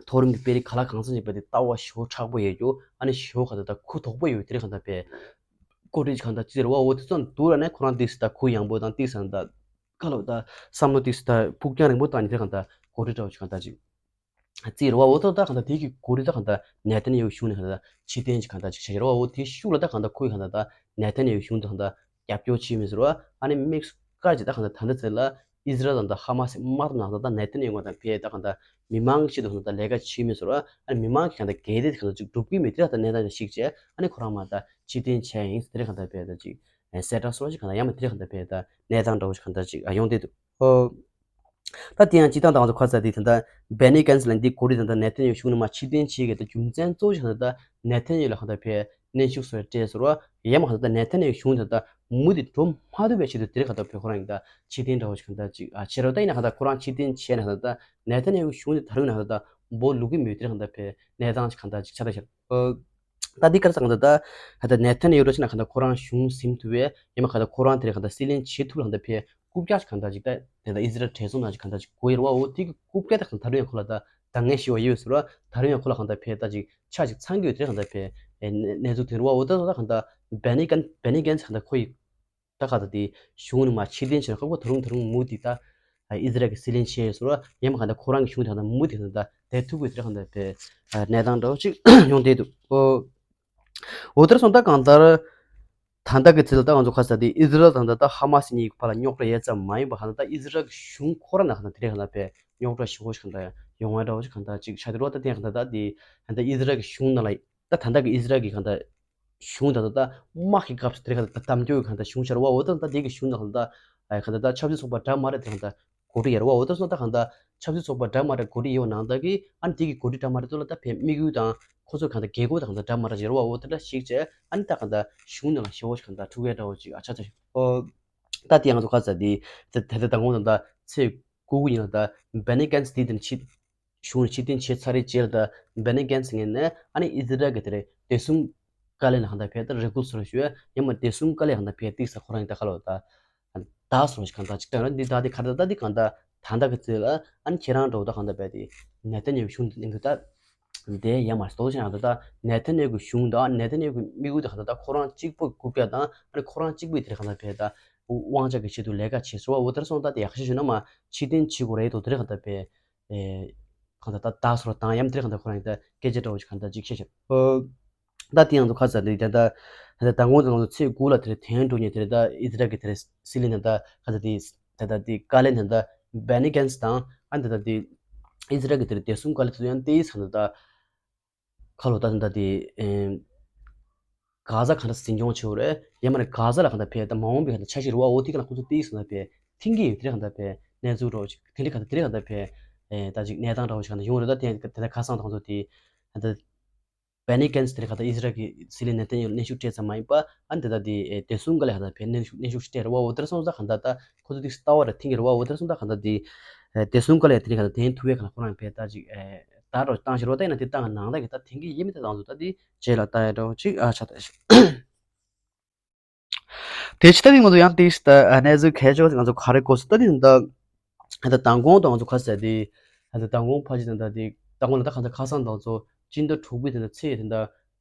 མཐོ་རིམ་གྱི་དཔོན་རིགས་ག་ལ་གང་འཚམ་ཞིག་པ་དེ་ལྟ་བ་ཞེ་པོ་མཁྲེགས་པོ་ཡོད་རྒྱུ། ཨ་ནི་ཞེ་པོ་གང་ལྟར་ད་ཁུ་དོག་པོ་ཡོད། དེ་རེད། གང་ལྟར་དཔེ་གོ་སྒྲིག་གང་ལྟར་བརྩིས་ར་བ། འོ་དེ་ཚོ་འདུག་ར་ནས་ཁོ་རང་དེ་ད་ཁུག་ཡངས་པོ་དང་དེ་ད་ཁ་ལོ་ད་བསམ་བློ་དེ་ད་ཕུགས་རྒྱང་རིང་པོ་བཏང་ནས་དེ་གང་ལྟར་གོ་སྒྲིག་འདྲ་བོ་ཞིག་གང་ལྟར་ཅིག་བརྩིས་ར་བ། འོ་ད་ད་གང་ལྟར་དེ་གི་གོ་སྒྲིག་ད་གང་ལྟར་ནེ་ཐན་ཡ་ཧུ་གཞུང་ནས་གང་ལྟར་ཕྱིར་འཐེན་ཅིག་གང་ལྟར་ཅིག་བྱས་ར་བ། འོ་དེ་ཤུགས་ལ་ད་གང་ལྟར་ཁོས་གང་ལྟར་ད་ནེ་ཐན་ཡ་ཧུ་གཞུང་དེ་གང་ལྟར་རྒྱབ་སྐྱོར་བྱས་མི་ཟེར་བ། ཨ་ནི་དམིགས་སུ་བཀར་ཅིག་ད་གང་ལྟར་ད་ལྟ་ཚེ་ལ་ཨི་ཟི་རལ་དང་ད་ཧ་མ་སི་དམག་འཐབ་ནང་ད་ད་ནེ་ཐན་ཡ་ཧུ་དང་ཕེ་ད་གང་ལྟར་མི་མང་གི་ཆེད་དུ་གང་ལྟར་ལས་ཀ་བྱས་མི་ཟེར་བ། ཨ་ནི་མི་མང་གི་གང་ལྟར་འགལ་ཟླ་དེ་གང་ལྟར་ཅིག་སྒྲུབ་ཀྱི་མེད། དེ་ད་གང་ལྟར་གནས་སྟངས་ཅིག་བཤིག་བྱས། ཨ་ནི་ཁོ་རང་མར་ད་ཕྱིར་འཐེན་བྱས་ཡིན་ཟེར། དེ་གང་ལྟར་ཕེ་ད་ཅིག་གསལ་བསྒྲགས་སོགས་ཅིག་གང་ལྟར། ཡང་མ་དེ་གང་ལྟར་ཕེ་ད་གནས་སྟངས་འདྲ་བོ་ཞིག་གང་ལྟར་ཅིག་ཨ་ཡོང་བསྡད་འདུག་ཨོ། ད་དེ་ཡང་སྤྱིར་བཏང་ད་ང་ཚོ་ཁ་ཚ་དེ་ད་ལྟ་བེ་ནི་གན་སི་ལ་འདི་གོ་སྒྲིག་ད་ལྟ་ནེ་ཐན་ཡ་ཧུ་གཞུང་ནས་མར་ཕྱིར་འཐེན་བྱེད་ཀྱི་ད་རྒྱུ་མཚན་གཙོ་བོ་ཞིག་ད་ལྟ་ནེ་ཐན་ཡ་ཧུ་ལ་གང་ལྟར་ཕེ་གནོན་ཤུགས་སོགས་སྤྲད་ཟེར་བ། ཡང་མ་གང་ལྟར་ནེ་ཐན་ཡ་ཧུ་གཞུང་ད་ལྟ་མུ་མཐུད་འགྲོ་མ་ཐུབ་པའི་ཆེད་དུ་དེ་རེད། གང་ལྟར་ཕེ་ཁོ་རང་ཡིན་ད་ཕྱིར་འཐེན་འདྲ་བོ་ཞིག་གང་ལྟར་ཅིག་ཨ་བྱས་ར་བ། ད་ཡིན་ན་གང་ལྟར་ཁོ་རང་ཕྱིར་འཐེན་བྱས་ན་ད་ལྟ་ནེ་ཐན་ཡ་ཧུ་གཞུང་དེ་ད་རུང་ན་ད་ལྟ་འབོ་ལུག་གི་མེད། དེ་རེད། གང་ལྟར་ཕེ་གནས་སྟངས་ཅིག་གང་ལྟར་ཅིག་ཆགས་ད་ཤར། ཨོ། ད་འདི་ག་རེ་ཟེར་གང་ལྟར་ད་ད་ལྟ་ནེ་ཐན་ཡ་ཧུ་འདྲ་བྱས་ན་གང་ལྟར་ཁོ་རང་གཞུང་ཟིན་ཐུབ་པས། ཡང་མ་གང་ལྟར་ཁོ་རང་དེ་རེད་གང་ལྟར་སྲིད་བློན་བྱེད་ཐུབ་ལ་གང་ལྟར་ཕེ་རྐུབ་བཀྱག་ཅིག་གང་ལྟར་ཅིག་ད་དེ་ད་ཨི་ཟི་རལ་གྲོས་ཚོགས་ནང་ཅིག་གང་ལྟར་ཅིག་དགོས་ཡོད་རེད་བ། འོ་དེ་གི་རྐུབ་བཀྱག་ད་གང་ལྟར་ད་རུང་ཡང་ཁོ་ལ་ད་འདང་ངེས་ཞེ་པོ་ཡོད་ཟེར་བ། ད་རུང་ཡང་ཁོ་ལ་གང་ལྟར་ཕེ་ད་ཅིག་ཆ་ཅིག་ཚང་གི་ཡོད། དེ་རེད་གང་ལྟར་ཕེ་ཨེ་གནས་ཚུལ་དེ་རེད་བ། འོ་ད་ད་གང་ལྟར་བེ་ནི་གན་བེ་ནི་གན་སི་གང་ལྟར་ཁོ་ཡི་ད་ག་ད་དེ་གཞུང་ནས་མར་ཕྱིར་འཐེན་བྱས་ན་ཁོ་ཁོ་ད་རུང་ད་རུང་མུ་མཐུད་ད་ཨི་ཟི་རལ་གྱི་སྲིད་བློན་བྱས་ཡོད་ཟེར་བ། ཡང་མ་གང་ལྟར་ཁོ་རང་གི་གཞུང་དེ་གང་ལྟར་མུ་མཐུད་ད་ད་བསྡད་ཐུབ་དགོས། དེ་རེད་གང་ལྟར་ཕེ་གནས་སྟངས་འདྲ་བོ་ཅིག་ཡོང་བསྡད་འདུག་ཨོ། འོ་དེར་སོང་ད་གང་ལྟར་ད་ལྟ་གི་ཚེ་ལ་ད་ང་ཚོ་ཁ་ཚ་དེ་ཨི་ཟི་རལ་དང་ད་ལྟ་ཧ་མ་སི་གཉིས་ཀྱི་བར་ལ་རྙོག་དྲ་ཡོད་ཙམ་མ་ཡིན་པ། གང་ལྟར་ད་ཨི་ཟི་རལ་གྱི་གཞུང་ཁོ་རང་ནས་གང་ལྟར་དེ་རེད་གང་ལྟར་ཕེ་རྙོག་དྲ་ཞེ་པོ་ཞིག་གང་ལྟར་ཡོང་བ་འདྲ་བོ་ཞིག་གང་ལྟར་ཅིག་ཆགས་དེ་རེད་བ། ད་དེ་གང་ལྟར་ད་དེ་ད་ལྟ་ཨི་ཟི་རལ་གྱི་གཞུང་ནང་ལ་ད་ད་ལྟ་གི་ཨི་ཟི་རལ་གྱི་གང་ལྟར་གཞུང་ད་ད་ལྟ་དམག་གི་སྐབས་སུ་དེ་རེད་གང་ལྟར་ད་དམ་སྐྱོ་གི་གང་ལྟར་གཞུང་ཤར་བ། འོ་ད་ད་དེ་གི་གཞུང་ད་གང་ལྟར་གང་ལྟར་ད་ཆབ་སྲིད་ཚོགས་པ་འདྲ་མི་འདྲ་དེ་གང་ལྟར་གོ་སྒྲིག་ཡོད་རེད་བ། འོ་ད་སོང་ད་གང་ལྟར་ཆབ་སྲིད་ཚོགས་པ་འདྲ་མི་འདྲ་གོ་སྒྲིག་ཡོད་ནང་ལྟར་གྱི་ཨ་ནི་དེ་གི་གོ་སྒྲིག་འདྲ་མི་འདྲ་ཚོ་ལ་ད་ཕེ་དམིགས་ཡུལ་དང་ཁོ་ཚོ་གང་ལྟར་དགོས་མཁོ་ད་གང་ལྟར་འདྲ་མི་འདྲ་ཡོད་རེད་བ། འོ་ད་འདྲ་ཞིག་བྱས་ཨ་ནི་ད་གང་ལྟར་གཞུང་ནང་ལ་ཞེ་པོ་ཞིག་གང་ལྟར་འཁྲུག་ཡ་འདྲ་བོ་ཅིག་ཨ་ཆགས་ཆགས་ཤིག་ཨོ། ད་དེ་ང་ཚོ་ཁ་ཚ་དེ་ད་ད་ད་ད་དགོང་དང་ད་ཚེས་དགུ་དགུ་ཡིན་ལ་ད་བེ་ནི་གན་སི་དེ་དེ་ཕྱི་གཞུང་ཕྱིར་འཐེན་བྱས་ཚར་རེད་ཅེས་ལ་ད་བེ་ནི་གན་སི་ངོས་ནས་ཨ་ནི་ཨི་ཟི་རལ་གྱི་དེ་རེད་བདེ་སྲུང་བཀའ་བློན་ལ་གང་ལྟར་ཕེ་ད་རེ་སྐུལ་སོགས་ཞུ་ཡ། ཡང་མ་བདེ་སྲུང་བཀའ་བློན་གང་ལྟར་ཕེ་ཏིག་ས་ཁོ་རང་ཡིན་ད་ཁ་ལོ་ད་ད་སོང་ཞིག་གང་ལྟར་ཅིག་ད་ར་འདི་ད་དེ་ཁ་ད་ད་འདི་གང་ལྟར་ད་ད་གི་ཚེ་ལ་ཨ་ནི་ཁྱེད་རང་འགྲོ་ད་གང་ལྟར་ཕེ་དེ་ནེ་ཐན་ཡ་ཧུ་གཞུང་འདི་གང་ལྟར་དེ་ཡ་མ་སྟོ་ཆེ་ན་ད་ད་ནེ་ཐན་ཡ་ཧུ་གཞུང་ད་ནེ་ཐན་ཡ་ཧུ་དམིགས་ཡུལ་ད་གང་ལྟར་ད་ཁོ་རང་གཅིག་པུ་རྐུབ་བཀྱག་དང་ཨ་ནི་ཁོ་རང་གཅིག་པུ་དེ་རེད་གང་ལྟར་ཕེ་ད་དབང་ཆ་གི་ཆེད་དུ་ལས་ཀ་བྱེད་སོང་བ། འོ་དེར་སོང་ད་དེ་ཡག་ཤོས་ཞུ་ན་མ་ཕྱིར་འཐེན་བྱེད་དགོས་རེད་དོ། དེ་རེད་གང་ལྟར་ཕེ་ཨེ་གང་ལྟར་ད་ད་སོ་ར་དང་ཡམ་དེ་རེད་གང་ལྟར་ཁོ་རང་ད་སྐད་ཆ་འདྲ་བོ་ཞིག་གང་ལྟར་ཅིག་བཤད་བཤད། ཨོ། ད་དེ་ཡང་དུ་ཁ་ཚ་དེ་ད་ད་ད་ད་ངོ་ད་ང་ཚོ་ཚེས་དགུ་ལ་དེ་རེད་ཐེན་འགྲོ་ཉེ་དེ་རེད། ད་ཨི་ཟི་རལ་གི་དེ་རེད་སྲིད་བློན་ད་ད་ཁ་ཚ་དེ་ད་ད་དེ་བཀའ་བློན་ད་ད་བེ་ནི་གན་སི་དང་ཨ་ད་ད་དེ་ཨི་ཟི་རལ་གི་དེ་རེད་བདེ་སྲུང་བཀའ་བློན་ཚོ་ཡང་དེ་ཡིས་གང་ལྟར་ད་ཁ་ལོ་ད་ད་དེ་ཨེམ། གྷ་ཟ་གང་འདྲ་འཛིན་སྐྱོང་བྱེད་འོ་རེད། ཡང་མ་རེད་གྷ་ཟ་ལ་གང་འདྲ་ཕེ་ད་མ་འོངས་པའི་གང་འདྲ་འཆར་གཞི་རེད་བ། འོ་དེ་ག་ལ་ཁོ་ཚོ་ཏིག་སོང་ན་ཕེ་ཐིང་གི་ཡོད་དེ་གང་འདྲ་ཕེ་གནས་ཚུལ་རོ་ཅིག་དེ་འདྲ་གང་འདྲ་དེ་གང་འདྲ་ཕེ་ཨེ་ད་ཅིག་གནས་སྟངས་འདྲ་བོ་ཞིག་གང་འདྲ་ཡོང་རེད། ད་དེ་དེ་འདྲ་ཁ་སང་དང་ཚོ་དེ་ད་ བེ་ནི་གན་སི་དེ་ག་ད་ཨི་ཟི་རལ་གྱི་སྲིད་བློན་ནེ་ཐན་ཡ་ཧུ་ལ་གནོན་ཤུགས་སྤྲད་ཙམ་མ་ཡིན་པ། ཨ་ནི་དེ་ད་དེ་ཨེ་བདེ་སྲུང་བཀའ་ལས་ཁ་ད་བས་གནོན་ཤུགས་གནོན་ཤུགས་སྤྲད་རེད་བ། འོ་དེར་སོང་ཙང་ག་ད་ད་ཁོ་ཚོ་དེ་ལྟ་བ་རེད། ཐེངས་ཀྱི་རེད་བ། འོ་དེར་སོང་ཙང་ག་ད་དེ་ཨེ་བདེ་སྲུང་བཀའ་ལས་དེ་ནི་ག་ད་དེ་ཐུག་བས་ག་ལ་ཁོ་རང་བས་ད་ཅིག་ཨེ་ད་རོ་བཏང་ཞེས་རོ། ད་ཡིན་ན་དེ་བཏང་ནང་ད་གི་ད་ཐེངས་ཀྱི་ཡེ་མི་ད་དང་ཚོ་ད་དེ་རྗེས་ལ་ལྟ་ཡ་འདྲ་བོ་ཅིག་ཨ་ཆ་ད་ཞིག་དེ་ཕྱི་ད་ནི་ང་ཚོ་ཡང་དེ་ད་གནས་ཚུལ་གལ་ཆེ་བ་ང་ཚོ་ག་རེ་གོ་སོང་ད་ནི་ད་ད་མདང་དགོང་དང་ང་ཚོ་ག་ཟེར་དེ་ད་མདང་དགོང་ཕ་ཅི་དང་ད་དེ་མདང་དགོང་ལ་ད་གང་ལྟར་ཁ་སང་དང་ཚོ་སྤྱི་ཟླ་དྲུག་པའི་དེ་ད་ཚེས་དེ་ད་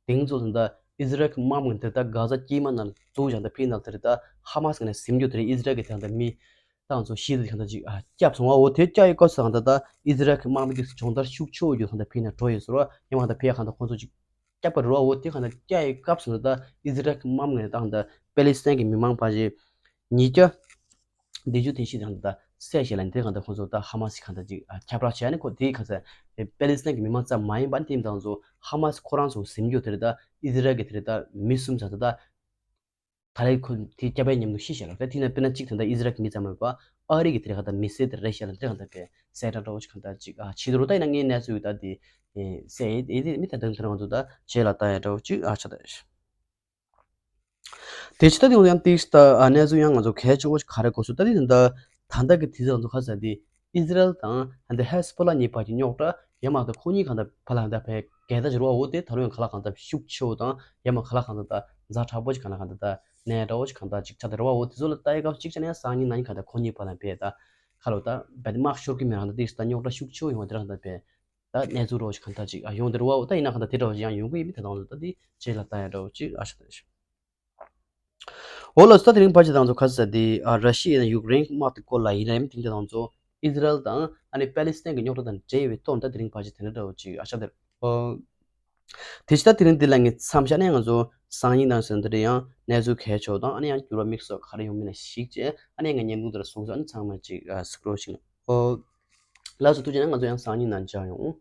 དེང་ཚོ་དེ་ད་ཨི་ཟི་རལ་གྱི་དམག་མི་དེ་ད་གྷ་ཟ་དཀྱིལ་མ་ནང་འཛུལ་ཡང་ད་ཕི་ནང་དེ་རེད། ད་ཧ་མ་སི་ནས་ཟིན་རྒྱུ་དེ་རེད། ཨི་ཟི་རལ་གྱི་དེ་ད་མི་ད་ང་ཚོ་ཤི་དེ་གང་ད་ཅིག་ཨ་སྐྱབས་སོང་བ། འོ་དེ་སྐྱབས་ཡི་སྐབས་སུ་གང་ད་ད་ཨི་ཟི་རལ་གྱི་དམག་མི་དེ་སྦྱོང་བརྡར་ཤུགས་ཆེ་བོ་ཡོད་གང་ད་ཕི་ནང་འགྲོ་ཡོད་ཟེར་བ། ཡང་གང་ད་ཕི་ཡ་གང་ད་ཁོང་ཚོ་ཅིག་སྐྱབས་པ་རུ་བ། འོ་དེ་གང་ལྟར་སྐྱབས་ཡི་སྐབས་སུ་ད་ཨི་ཟི་རལ་གྱི་དམག་མི་དང་ད་པེ་ལི་སི་ཐན་གྱི་མི་མང་ཕལ་ཆེར་ཉིས་བརྒྱ་བདུན་ཅུ་དོན་བཞི་དང་ད་བསད་ཞེས་ལ་ནི་དེ་གང་ལྟར་ཁོང་ཚོ་ད་ཧ་མ་སི་གང་ལྟར་ཅིག་ཁྱབ་བསྒྲགས་བྱས་ནས། ཁོ་དེ་གང་ལྟར་པེ་ལི་སི་ཐན་གྱི་མི་མང་ཙམ་མ་ཡིན་པ་དེ་དང་ཚོ་ཧ་མ་སི་ཁོ་རང་ཚོ་ཟིན་རྒྱུ་དེ་རེད། ད་ཨི་ཟི་རལ་གྱི་དེ་རེད། ད་མི་གསུམ་ཙམ་ད་ད་ད་རེས་ཁོ་དེ་སྐྱབས་པའི་ཉམས་མྱོང་ཤི་ཞེས་ལ་ད་དེ་ན་དཔེར་ན་གཅིག་དེ་ད་ཨི་ཟི་རལ་གྱི་མི་ཙམ་མ་ཡིན་པ་ཨ་རི་གི་དེ་རེད། གང་ལྟར་མི་སེར་དེ་རེད་ཞེས་ལ་དེ་གང་ལྟར་པས་གསལ་བསྒྲགས་འདྲ་བོ་ཅིག་གང་ལྟར་ཅིག་ཨ་ཕྱི་དོ་རུ་ད་ཡིན་ན་ངའི་གནས་ཚུལ་ད་དེ་ཨེ་གསལ་ཡེ་ཡེ་དེ་མི་ད་དང་དེ་རང་ཚོ་ད་རྗེས་ལ་ལྟ་ཡ་འདྲ་བོ་ཅིག་ཨ་ཆ་ད་ཡ་ཞིག་དེ་ཕྱི་ད་དེ་ཡང་ཏིག་ད་ཨ་གནས་ཚུལ་ཡང་ང་ཚོ་གལ་ཆེ་བོ་ཞིག་ག་རེ་གོ་སོང་ད་དེ་ད་ད་ལྟ་གི་དུས་ཚོད་ང་ཚོ་ཁ་ས་དེ་ཨི་ཟི་རལ་དང་ཧན་དེ་ཧེ་སི་པོ་ལ་གཉིས་བར་གྱི་རྙོག་དྲ་ཡ་མ་ད་ཁོ་གཉིས་གང་ལྟར་ཕ་ལ་ཧན་ད་ཕའི་གལ་ད་ཞུ་རུ་བ། འོ་དེ་ད་རུང་ཡང་ག་ལ་གང་ལྟར་ཤུགས་ཆེ་བོ་དང་ཡ་མ་ག་ལ་གང་ལྟར་ད་ཛ་དྲག་པོ་ཞིག་གང་ལ་གང་ལྟར་ད་གནས་འདྲ་བོ་ཞིག་གང་ལྟར་ཅིག་ཆགས་ད་རུ་བ། འོ་དེ་ཚོ་ལ་ལྟ་ཡི་སྐབས་ཅིག་ཆ་ནས་སང་ཉིན་གནངས་ཉིན་གང་ལྟར་ཁོ་གཉིས་བར་ལ་ཕའི་ད་ཁ་ལོ་ད་བད་དམག་ཤོར་གི་མེད་རང་ད་ཏིག་ད་རྙོག་དྲ་ཤུགས་ཆེ་བོ་ཡོང་བ་དེ་རང་ད་ཕའི་ད་གནས་ཚུལ་རོ་ཞིག་གང་ལྟར་ཅིག་ཨ་ཡོང་དེ་རུ་བ། འོ་ད་ཡིན་ན་གང་ལྟར་དེ་འདྲ་བ་ཞིག་ཡང་ཡོང་གི་ཡིན་མི་ད་དང་ད་དེ་རྗེས་ལ་ལྟ་ཡ་འདྲ་བོ་ཅིག་ཨ་ཤ་ད་ཤ། འོ་ལ་སོ་ད་དེ་རིང་ཕལ་ཆེར་དང་ཚོ་ཁ་ས་དེ་ཨ་ར་ཤི་ཡ་དང་ཡུཀ་རེན་དམག་དེ་སྐོར་ལ་ཡིན་ན་ཡིན་དེ་འདྲ་དང་ཚོ་ཨི་ཟི་རལ་དང་ཨ་ནི་པེ་ལི་སི་ཐན་གྱི་རྙོག་དྲ་དང་འབྲེལ་བའི་ཐོག་ད་དེ་རིང་ཕལ་ཆེར་དེ་འདྲ་འདྲ་བོ་ཅིག་ཨ་ཤ་དེ། འོ་དེ་ཕྱི་ད་དེ་རིང་འདི་ལ་ངས་མཚམས་བཞག་ནས་ང་ཚོ་སང་ཉིན་དང་ཟེར་འདི་རེད། ཡང་གནས་ཚུལ་གལ་ཆེ་བ་དང་ཨ་ནི་ཡང་འགྱུར་བ་དམིགས་བསལ་ག་རེ་ཡོང་མིན་ལ་གཞིགས་བྱས་ཨ་ནི་ངས་བརྙན་ཐུང་དེ་ལ་གཟིགས་ཚོ་ཨ་ནི་ཚང་མ་ཅིག་ཨ་གཟིགས་རོགས་ཞིག་འོ་ལགས་སོ། ཐུགས་རྗེ་གནང་། ང་ཚོ་ཡང་སང་ཉིན་ནང་མཇལ་ཡོང་།